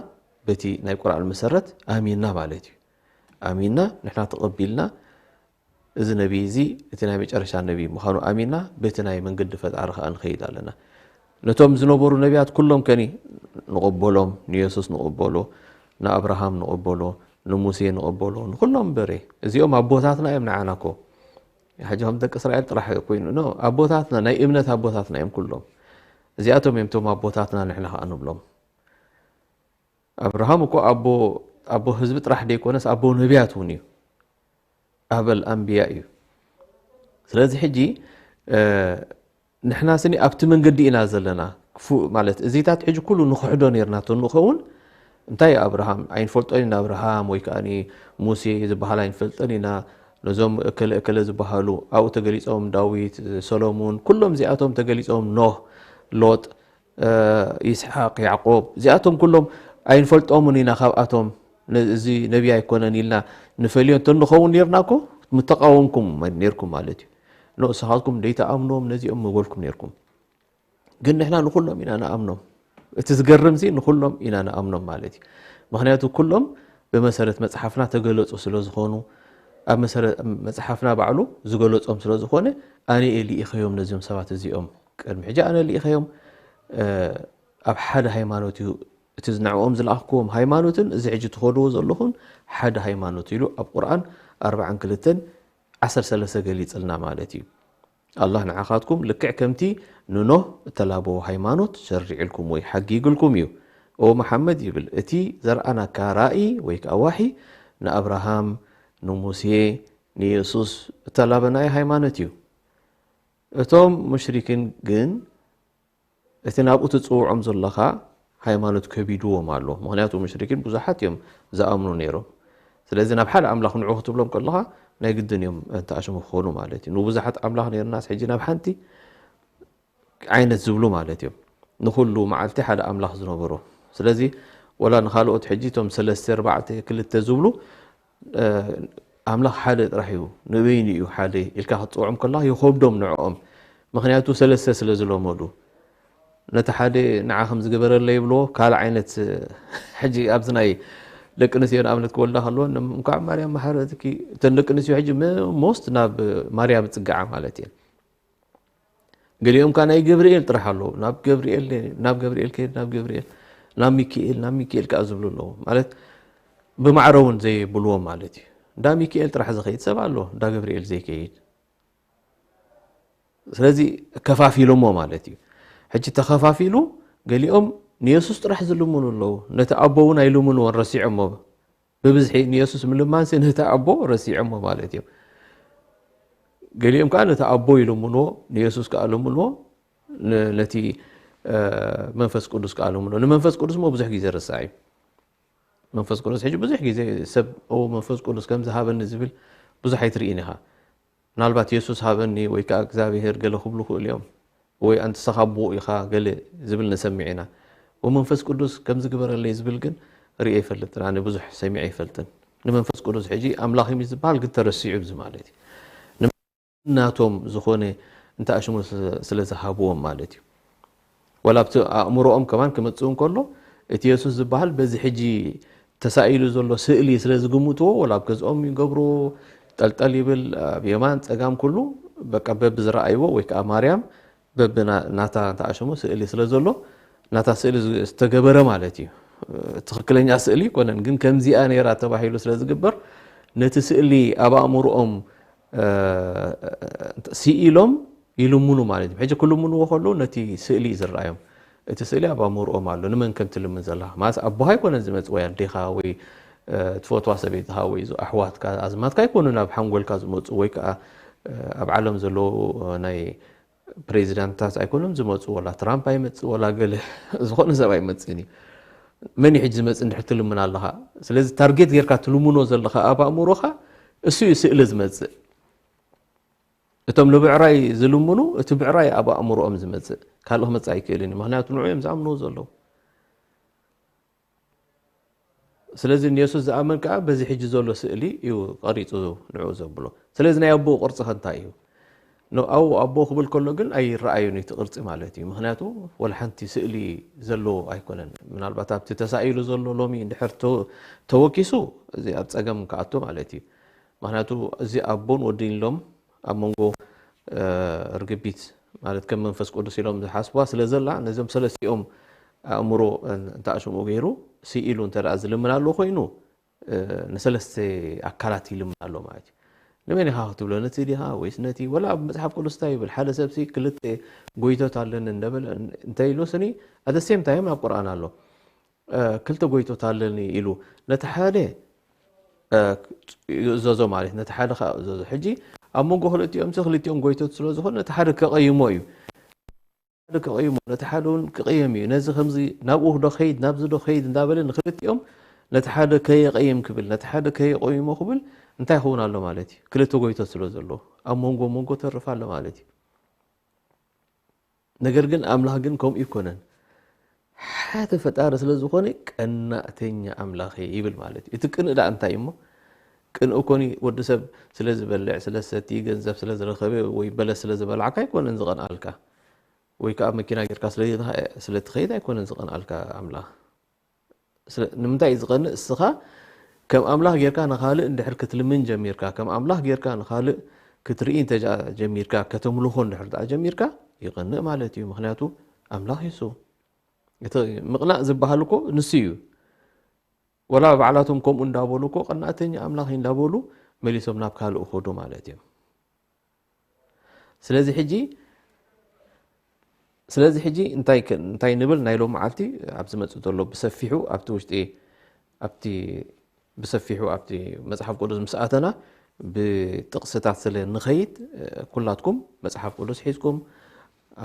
በቲ ናይ ቁርኣን መሰረት ኣሚንና ማለት እዩ። ኣሚንና ንሕና ተቐቢልና እዚ ነቢ እዚ እቲ ናይ መጨረሻ ነቢ ምዃኑ ኣሚንና በቲ ናይ መንገዲ ፈጣሪ ከዓ ንኸይድ ኣለና። ነቶም ዝነበሩ ነቢያት ኩሎም ከኒ ንቕበሎም፣ ንየሱስ ንቕበሎ፣ ንኣብርሃም ንቕበሎ፣ ንሙሴ ንቕበሎ፣ ንኩሎም በሬ እዚኦም ኣቦታትና እዮም። ንዓና እኮ ሕጂ ከም ደቂ እስራኤል ጥራሕ ኮይኑ ኖ ኣቦታትና ናይ እምነት ኣቦታትና እዮም ኩሎም። እዚኣቶም እዮም ቶም ኣቦታትና ንሕና ከዓ ንብሎም። ኣብርሃም እኮ ኣቦ ኣቦ ህዝቢ ጥራሕ ደይኮነስ ኣቦ ነቢያት እውን እዩ። ኣበል ኣንብያ እዩ። ስለዚ ሕጂ ንሕና ስኒ ኣብቲ መንገዲ ኢና ዘለና። ክፉእ ማለት እዚታት ሕጂ ኩሉ ንኽሕዶ ነርና ንኸውን እንታይ ኣብርሃም ኣይንፈልጦን ኢና ኣብርሃም ወይ ከዓ ሙሴ ዝበሃል ኣይንፈልጠን ኢና። ነዞም እከለ እከለ ዝበሃሉ ኣብኡ ተገሊፆም ዳዊት ሰሎሙን ኩሎም እዚኣቶም ተገሊፆም ኖህ ሎጥ ይስሓቅ ያዕቆብ እዚኣቶም ኩሎም ኣይንፈልጦምን ኢና ካብኣቶም እዚ ነቢይ ኣይኮነን ኢልና ንፈልዮ እንተንኸውን ነርና እኮ ምተቃወምኩም ነርኩም ማለት እዩ። ንስኻትኩም ደይተኣምኖም ነዚኦም ምበልኩም ነርኩም። ግን ንሕና ንኩሎም ኢና ንኣምኖም። እቲ ዝገርም ሲ ንኩሎም ኢና ንኣምኖም ማለት እዩ። ምክንያቱ ኩሎም ብመሰረት መፅሓፍና ተገለፁ ስለ ዝኾኑ ኣብ መሰረት መፅሓፍና ባዕሉ ዝገለፆም ስለ ዝኾነ ኣነ እየ ልኢኸዮም ነዚኦም ሰባት እዚኦም ቅድሚ ሕጂ ኣነ ልኢኸዮም ኣብ ሓደ ሃይማኖት እዩ እቲ ዝንዕኦም ዝለኣኽክዎም ሃይማኖትን እዚ ሕጂ ትኸድዎ ዘለኹን ሓደ ሃይማኖት ኢሉ ኣብ ቁርኣን ኣርባዓን ክልተን ዓሰርተ ሰለስተ ገሊጽልና ማለት እዩ። ኣላህ ንዓኻትኩም ልክዕ ከምቲ ንኖህ እተላበዎ ሃይማኖት ሸሪዕልኩም ወይ ሓጊግልኩም እዩ። ኦ መሓመድ ይብል እቲ ዘርኣናካ ራእይ ወይ ከዓ ዋሒ ንኣብርሃም ንሙሴ ንየሱስ እተላበናዮ ሃይማኖት እዩ። እቶም ሙሽሪኪን ግን እቲ ናብኡ ትጽውዖም ዘለኻ ሃይማኖት ከቢድዎም ኣሎ። ምኽንያቱ ሙሽሪኪን ብዙሓት እዮም ዝኣምኑ ነይሮም። ስለዚ ናብ ሓደ ኣምላኽ ንዑ ክትብሎም ከለኻ ናይ ግድን እዮም እንተኣሽሙ ክኾኑ ማለት እዩ። ንብዙሓት ኣምላኽ ነይርናስ ሕጂ ናብ ሓንቲ ዓይነት ዝብሉ ማለት እዮም። ንኹሉ መዓልቲ ሓደ ኣምላኽ ዝነበሮ። ስለዚ ወላ ንኻልኦት ሕጂ እቶም ሰለስተ፣ ኣርባዕተ፣ ክልተ ዝብሉ ኣምላኽ ሓደ ጥራሕ እዩ፣ ንበይኑ እዩ ሓደ ኢልካ ክትፅውዖም ከለኻ ይኸብዶም ንዕኦም። ምኽንያቱ ሰለስተ ስለ ዝለመዱ። ነቲ ሓደ ንዓ ከም ዝገበረለይ ይብልዎ፣ ካልእ ዓይነት ሕጂ ኣብዚ ናይ ደቂ ኣንስትዮ ንኣብነት ክወልዳ ከለወን እንኳዕ ማርያም መሓረትኪ እተን ደቂ ኣንስትዮ ሕጂ ሞስት ናብ ማርያም ዝፅግዓ ማለት እየን። ገሊኦም ከዓ ናይ ገብርኤል ጥራሕ ኣለዉ። ናብ ገብርኤል ናብ ገብርኤል ከይድ ናብ ገብርኤል ናብ ሚካኤል ናብ ሚካኤል ከዓ ዝብሉ ኣለዉ። ማለት ብማዕረ እውን ዘይብልዎም ማለት እዩ። እንዳ ሚካኤል ጥራሕ ዝኸይድ ሰብ ኣሎ፣ እንዳ ገብርኤል ዘይከይድ። ስለዚ ከፋፊሎሞ ማለት እዩ። ሕጂ ተኸፋፊሉ ገሊኦም ንየሱስ ጥራሕ ዝልምኑ ኣለዉ። ነቲ ኣቦ እውን ኣይልምንዎን ረሲዖሞ። ብብዝሒ ንየሱስ ምልማንሲ ነቲ ኣቦ ረሲዖሞ ማለት እዮም። ገሊኦም ከዓ ነቲ ኣቦ ይልምንዎ፣ ንየሱስ ከዓ ልምንዎ፣ ን- ነቲ እ፣ መንፈስ ቅዱስ ከዓ ልምንዎ። ንመንፈስ ቅዱስ ሞ ብዙሕ ግዜ ረሳዕ እዩ። መንፈስ ቅዱስ ሕጂ ብዙሕ ግዜ ሰብ ኦ መንፈስ ቅዱስ ከም ዝሃበኒ ዝብል ብዙሕ ኣይትርእን ኢኻ። ምናልባት የሱስ ሃበኒ ወይ ከዓ እግዚኣብሄር ገለ ክብሉ ክእሉ እዮም። ወይ ኣንተ ንስኻ ኣቦኡ ኢኻ ገለ ዝብል ንሰምዕ ኢና። ወመንፈስ ቅዱስ ከምዚ ግበረለይ ዝብል ግን ርእየ ኣይፈልጥን። ኣነ ብዙሕ ሰሚዐ ኣይፈልጥን። ንመንፈስ ቅዱስ ሕጂ ኣምላኽ እዩ ዝበሃል ግን ተረሲዑ እዚ ማለት እዩ። ናቶም ዝኾነ እንተ ኣሽሙ ስለ ዝሃብዎም ማለት እዩ። ወላ ኣብቲ ኣእምሮኦም ከማን ክመጽእ እንከሎ እቲ የሱስ ዝበሃል በዚ ሕጂ ተሳኢሉ ዘሎ ስእሊ ስለ ዝግምትዎ ወላ ኣብ ገዝኦም ይገብርዎ ጠልጠል ይብል ኣብ የማን ጸጋም ኩሉ በቃ በብዝረኣይዎ ወይ ከዓ ማርያም በብናታ ተኣሽሙ ስእሊ ስለ ዘሎ ናታ ስእሊ ዝተገበረ ማለት እዩ። ትኽክለኛ ስእሊ ይኮነን ግን ከምዚኣ ነይራ ተባሂሉ ስለ ዝግበር ነቲ ስእሊ ኣብ ኣእምሮኦም ስኢሎም ይልምኑ ማለት እዩ። ሕጂ ክልምንዎ ከለዉ ነቲ ስእሊ እዩ ዝረኣዮም። እቲ ስእሊ ኣብ ኣእምሮኦም ኣሎ። ንመን ከም ትልምን ዘለኻ ማለት ኣቦኻ ኣይኮነን ዝመጽእ ወይ ኣዴኻ ወይ ትፈትዋ ሰበይትኻ ወይ ኣሕዋትካ ኣዝማትካ ኣይኮኑ ናብ ሓንጎልካ ዝመፁ ወይ ከዓ ኣብ ዓለም ዘለዉ ናይ ፕሬዚዳንትታት ኣይኮኑን ዝመፁ ወላ ትራምፕ ኣይመፅእ ወላ ገለ ዝኾነ ሰብ ኣይመፅእን እዩ። መን እዩ ሕጂ ዝመፅእ እንድሕር ትልምን ኣለኻ? ስለዚ ታርጌት ጌርካ ትልምኖ ዘለኻ ኣብ ኣእምሮኻ እሱ እዩ ስእሊ ዝመፅእ። እቶም ንብዕራይ ዝልምኑ እቲ ብዕራይ ኣብ ኣእምሮኦም ዝመፅእ ካልእ ክመፅእ ኣይክእልን እዩ። ምክንያቱ ንዑ እዮም ዝኣምንዎ ዘለዉ። ስለዚ ንየሱስ ዝኣምን ከዓ በዚ ሕጂ ዘሎ ስእሊ እዩ ቀሪፁ ንዑ ዘብሎ። ስለዚ ናይ ኣቦኡ ቅርፂ ከ እንታይ እዩ? ኣብኡ ኣቦ ክብል ከሎ ግን ኣይረኣዮን እቲ ቅርጺ ማለት እዩ። ምኽንያቱ ወላ ሓንቲ ስእሊ ዘለዎ ኣይኮነን። ምናልባት ኣብቲ ተሳኢሉ ዘሎ ሎሚ እንድሕር ተ-፣ ተወኪሱ እዚ ኣብ ጸገም ክኣቱ ማለት እዩ። ምኽንያቱ እዚ ኣቦን ወድን ኢሎም ኣብ መንጎ፣ እ፣ ርግቢት ማለት ከም መንፈስ ቅዱስ ኢሎም ዝሓስብዋ ስለ ዘላ ነዞም ሰለስቲኦም ኣእምሮ እንተ ኣሽምኡ ገይሩ ስኢሉ እንተ ደኣ ዝልምን ኣሎ ኮይኑ፣ እ፣ ንሰለስተ ኣካላት ይልምን ኣሎ ማለት እዩ። ንመን ኢኻ ክትብሎ? ነቲ ዲኻ ወይስ ነቲ? ወላ ኣብ መጽሓፍ ቅዱስ እንታይ ይብል? ሓደ ሰብሲ ክልተ ጎይቶት ኣለኒ እንደበለ እንተ ኢሉ ስኒ፣ at the same time ኣብ ቁርኣን ኣሎ። እ፣ ክልተ ጎይቶት ኣለኒ ኢሉ ነቲ ሓደ፣ እ፣ ይእዘዞ ማለት እዩ። ነቲ ሓደ ከኣ ይእዘዞ። ሕጂ ኣብ መንጎ ክልቲኦም ሲ ክልቲኦም ጎይቶት ስለ ዝኾነ ነቲ ሓደ ከቐይሞ እዩ። ሓደ ክቕይሞ፣ ነቲ ሓደ እውን ክቕየም እዩ። ነዚ ከምዚ ናብኡ ዶ ኸይድ፣ ናብዚ ዶ ኸይድ እንዳበለ ንክልቲኦም ነቲ ሓደ ከየቐይም ክብል፣ ነቲ ሓደ ከየቐይሞ ክብል እንታይ ይኸውን ኣሎ ማለት እዩ? ክልተ ጎይቶት ስለ ዘሎ ኣብ መንጎ መንጎ ተርፍ ኣሎ ማለት እዩ። ነገር ግን ኣምላኽ ግን ከምኡ ይኮነን። ሓደ ፈጣሪ ስለ ዝኾነ ቀናእተኛ ኣምላኽ እየ ይብል ማለት እዩ። እቲ ቅንእ ደኣ እንታይ እሞ? ቅንእ እኮኒ ወዲ ሰብ ስለ ዝበልዕ፣ ስለ ዝሰቲ፣ ገንዘብ ስለ ዝረኸበ ወይ በለስ ስለ ዝበላዕካ ኣይኮነን ዝቐንኣልካ። ወይ ከዓ መኪና ጌርካ ስለ፣ ስለ ትኸይድ ኣይኮነን ዝቐንኣልካ ኣምላኽ። ስለ-፣ ንምንታይ እዩ ዝቐንእ? እስኻ ከም ኣምላኽ ጌርካ ንኻልእ እንድሕር ክትልምን ጀሚርካ፣ ከም ኣምላኽ ጌርካ ንኻልእ ክትርኢ እንተ ጀሚርካ፣ ከተምልኾ እንድሕር ደኣ ጀሚርካ፣ ይቐንእ ማለት እዩ። ምኽንያቱ ኣምላኽ እዩ እሱ። እቲ ምቕናእ ዝበሃል እኮ ንሱ እዩ። ወላ ባዕላቶም ከምኡ እንዳበሉ እኮ ቀናእተኛ ኣምላኽ እዩ እንዳበሉ መሊሶም ናብ ካልእ ይኸዱ ማለት እዮም። ስለዚ ሕጂ፣ ስለዚ ሕጂ እንታይ ከ-፣ እንታይ ንብል? ናይ ሎም መዓልቲ ኣብ ዝመጽእ ዘሎ ብሰፊሑ ኣብቲ ውሽጢ፣ ኣብቲ ብሰፊሑ ኣብቲ መጽሓፍ ቅዱስ ምስ ኣተና ብጥቕስታት ስለ ንኸይድ፣ እ፣ ኩላትኩም መጽሓፍ ቅዱስ ሒዝኩም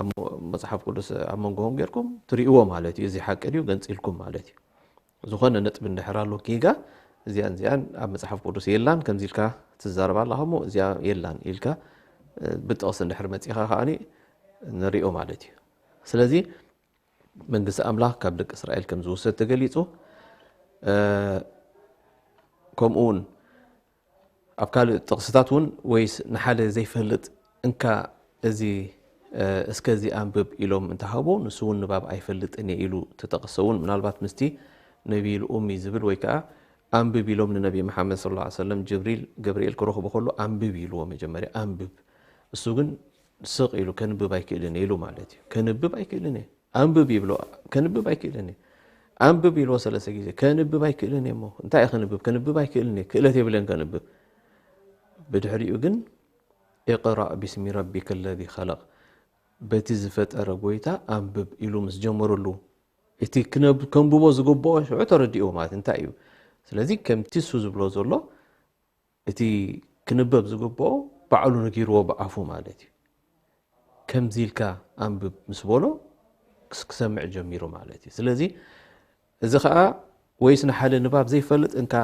ኣብ ሞ-፣ መጽሓፍ ቅዱስ ኣብ መንጎኹም ጌርኩም ትርእይዎ ማለት እዩ። እዚ ሓቂ ድዩ ገንጺልኩም ማለት እዩ። ዝኾነ ነጥቢ እንድሕር ኣሎ ጌጋ፣ እዚኣን እዚኣን ኣብ መጽሓፍ ቅዱስ የላን፣ ከምዚ ኢልካ ትዛረብ ኣለኻ እሞ እዚኣ የላን ኢልካ፣ እ፣ ብጥቕሲ እንድሕር መጺኻ ከኣኒ ንሪኦ ማለት እዩ። ስለዚ መንግስቲ ኣምላኽ ካብ ደቂ እስራኤል ከም ዝውሰድ ተገሊጹ። እ፣ ከምኡ እውን ኣብ ካልእ ጥቕስታት እውን ወይስ ንሓደ ዘይፈልጥ እንካ እዚ፣ እ፣ እስከ እዚ ኣንብብ ኢሎም እንተሃቦ ንሱ እውን ንባብ ኣይፈልጥን እየ ኢሉ ተጠቕሰ እውን ምናልባት ምስቲ ነቢዩል ኡሚ ዝብል ወይ ከዓ ኣንብብ ኢሎም ንነቢ መሓመድ ሰለላሁ ዐለይሂ ወሰለም ጅብሪል፣ ገብርኤል ክረኽቦ ከሎ ኣንብብ ኢልዎ መጀመርያ ኣንብብ። እሱ ግን ስቕ ኢሉ ከንብብ ኣይክእልን እየ ኢሉ ማለት እዩ። ከንብብ ኣይክእልን እየ። ኣንብብ ይብሎ። ከንብብ ኣይክእልን እየ። ኣንብብ ኢልዎ ሰለስተ ግዜ። ከንብብ ኣይክእልን እየ እሞ። እንታይ እየ ከንብብ? ከንብብ ኣይክእልን እየ። ክእለት የብለን ከንብብ። ብድሕሪኡ ግን "ኢቕራእ ቢስሚ ረቢከ ለዚ ኸለቕ፣ በቲ ዝፈጠረ ጎይታ ኣንብብ" ኢሉ ምስ ጀመረሉ፣ እቲ ክነብ-፣ ከንብቦ ዝግብኦ ሽዑ ተረዲኦ ማለት እንታይ እዩ? ስለዚ ከምቲ እሱ ዝብሎ ዘሎ፣ እቲ ክንበብ ዝግብኦ ባዕሉ ነጊርዎ ብኣፉ ማለት እዩ። ከምዚ ኢልካ ኣንብብ ምስ በሎ ክስ-፣ ክሰምዕ ጀሚሩ ማለት እዩ። ስለዚ እዚ ኸኣ ወይስ ንሓደ ንባብ ዘይፈልጥ እንካ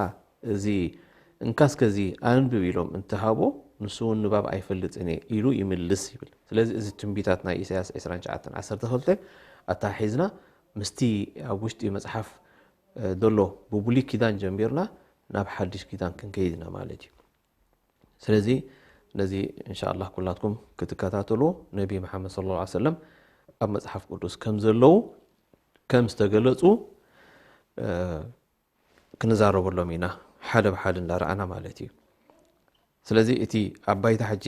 እዚ፣ እንካ እስከ እዚ ኣንብብ ኢሎም እንተሃቦ፣ ንሱ እውን ንባብ ኣይፈልጥን እየ ኢሉ ይምልስ ይብል። ስለዚ እዚ ትንቢታት ናይ ኢሳያስ ዕስራን ትሽዓተን ዓሰርተ ክልተ ኣተሓሒዝና ምስቲ ኣብ ውሽጢ መጽሓፍ፣ እ፣ ዘሎ ብብሉይ ኪዳን ጀሚርና ናብ ሓድሽ ኪዳን ክንከይድ ኢና ማለት እዩ። ስለዚ ነዚ እንሻ ኣላህ ኩላትኩም ክትከታተልዎ፣ ነቢ መሓመድ ሰለላሁ ዐለይሂ ወሰለም ኣብ መጽሓፍ ቅዱስ ከም ዘለዉ ከም ዝተገለጹ፣ እ፣ ክንዛረበሎም ኢና፣ ሓደ ብሓደ እንዳረኣና ማለት እዩ። ስለዚ እቲ ኣብ ባይታ ሕጂ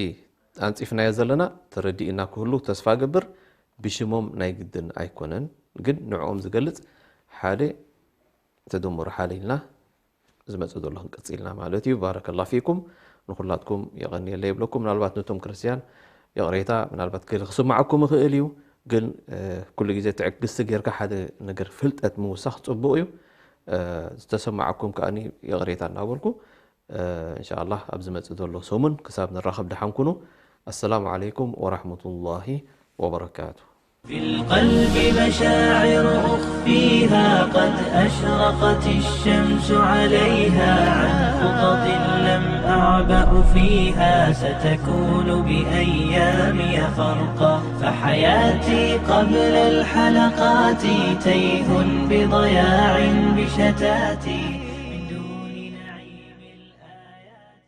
ኣንጺፍናዮ ዘለና ተረዲእና ክህሉ ተስፋ እገብር። ብሽሞም ናይ ግድን ኣይኮነን፣ ግን ንዕኦም ዝገልጽ ሓደ ተደምሩ ሓደ ኢልና ዝመጽእ ዘሎ ክንቅጽል ኢና ማለት እዩ። ባረከላሁ ፊኩም። ንኹላትኩም የቐንየለይ ይብለኩም። ምናልባት ነቶም ክርስትያን ይቕሬታ፣ ምናልባት ገለ ክስምዓኩም ይኽእል እዩ፣ ግን፣ እ፣ ኩሉ ግዜ ትዕግስቲ ጌርካ ሓደ ነገር ፍልጠት ምውሳኽ ጽቡቕ እዩ። እ፣ ዝተሰማዓኩም ከኣኒ ይቕሬታ እናበልኩ፣ እ፣ እንሻ ኣላህ ኣብ ዝመጽእ ዘሎ ሰሙን ክሳብ ንራኸብ ደሓን ኩኑ። ኣሰላሙ ዓለይኩም ወራህመቱላሂ ወበረካቱ። في القلب مشاعر أخفيها، قد أشرقت الشمس عليها عن خطط لم أعبأ فيها، ستكون بأيامي خرقا، فحياتي قبل الحلقات تيه بضياع بشتات، من دون نعيم الآيات.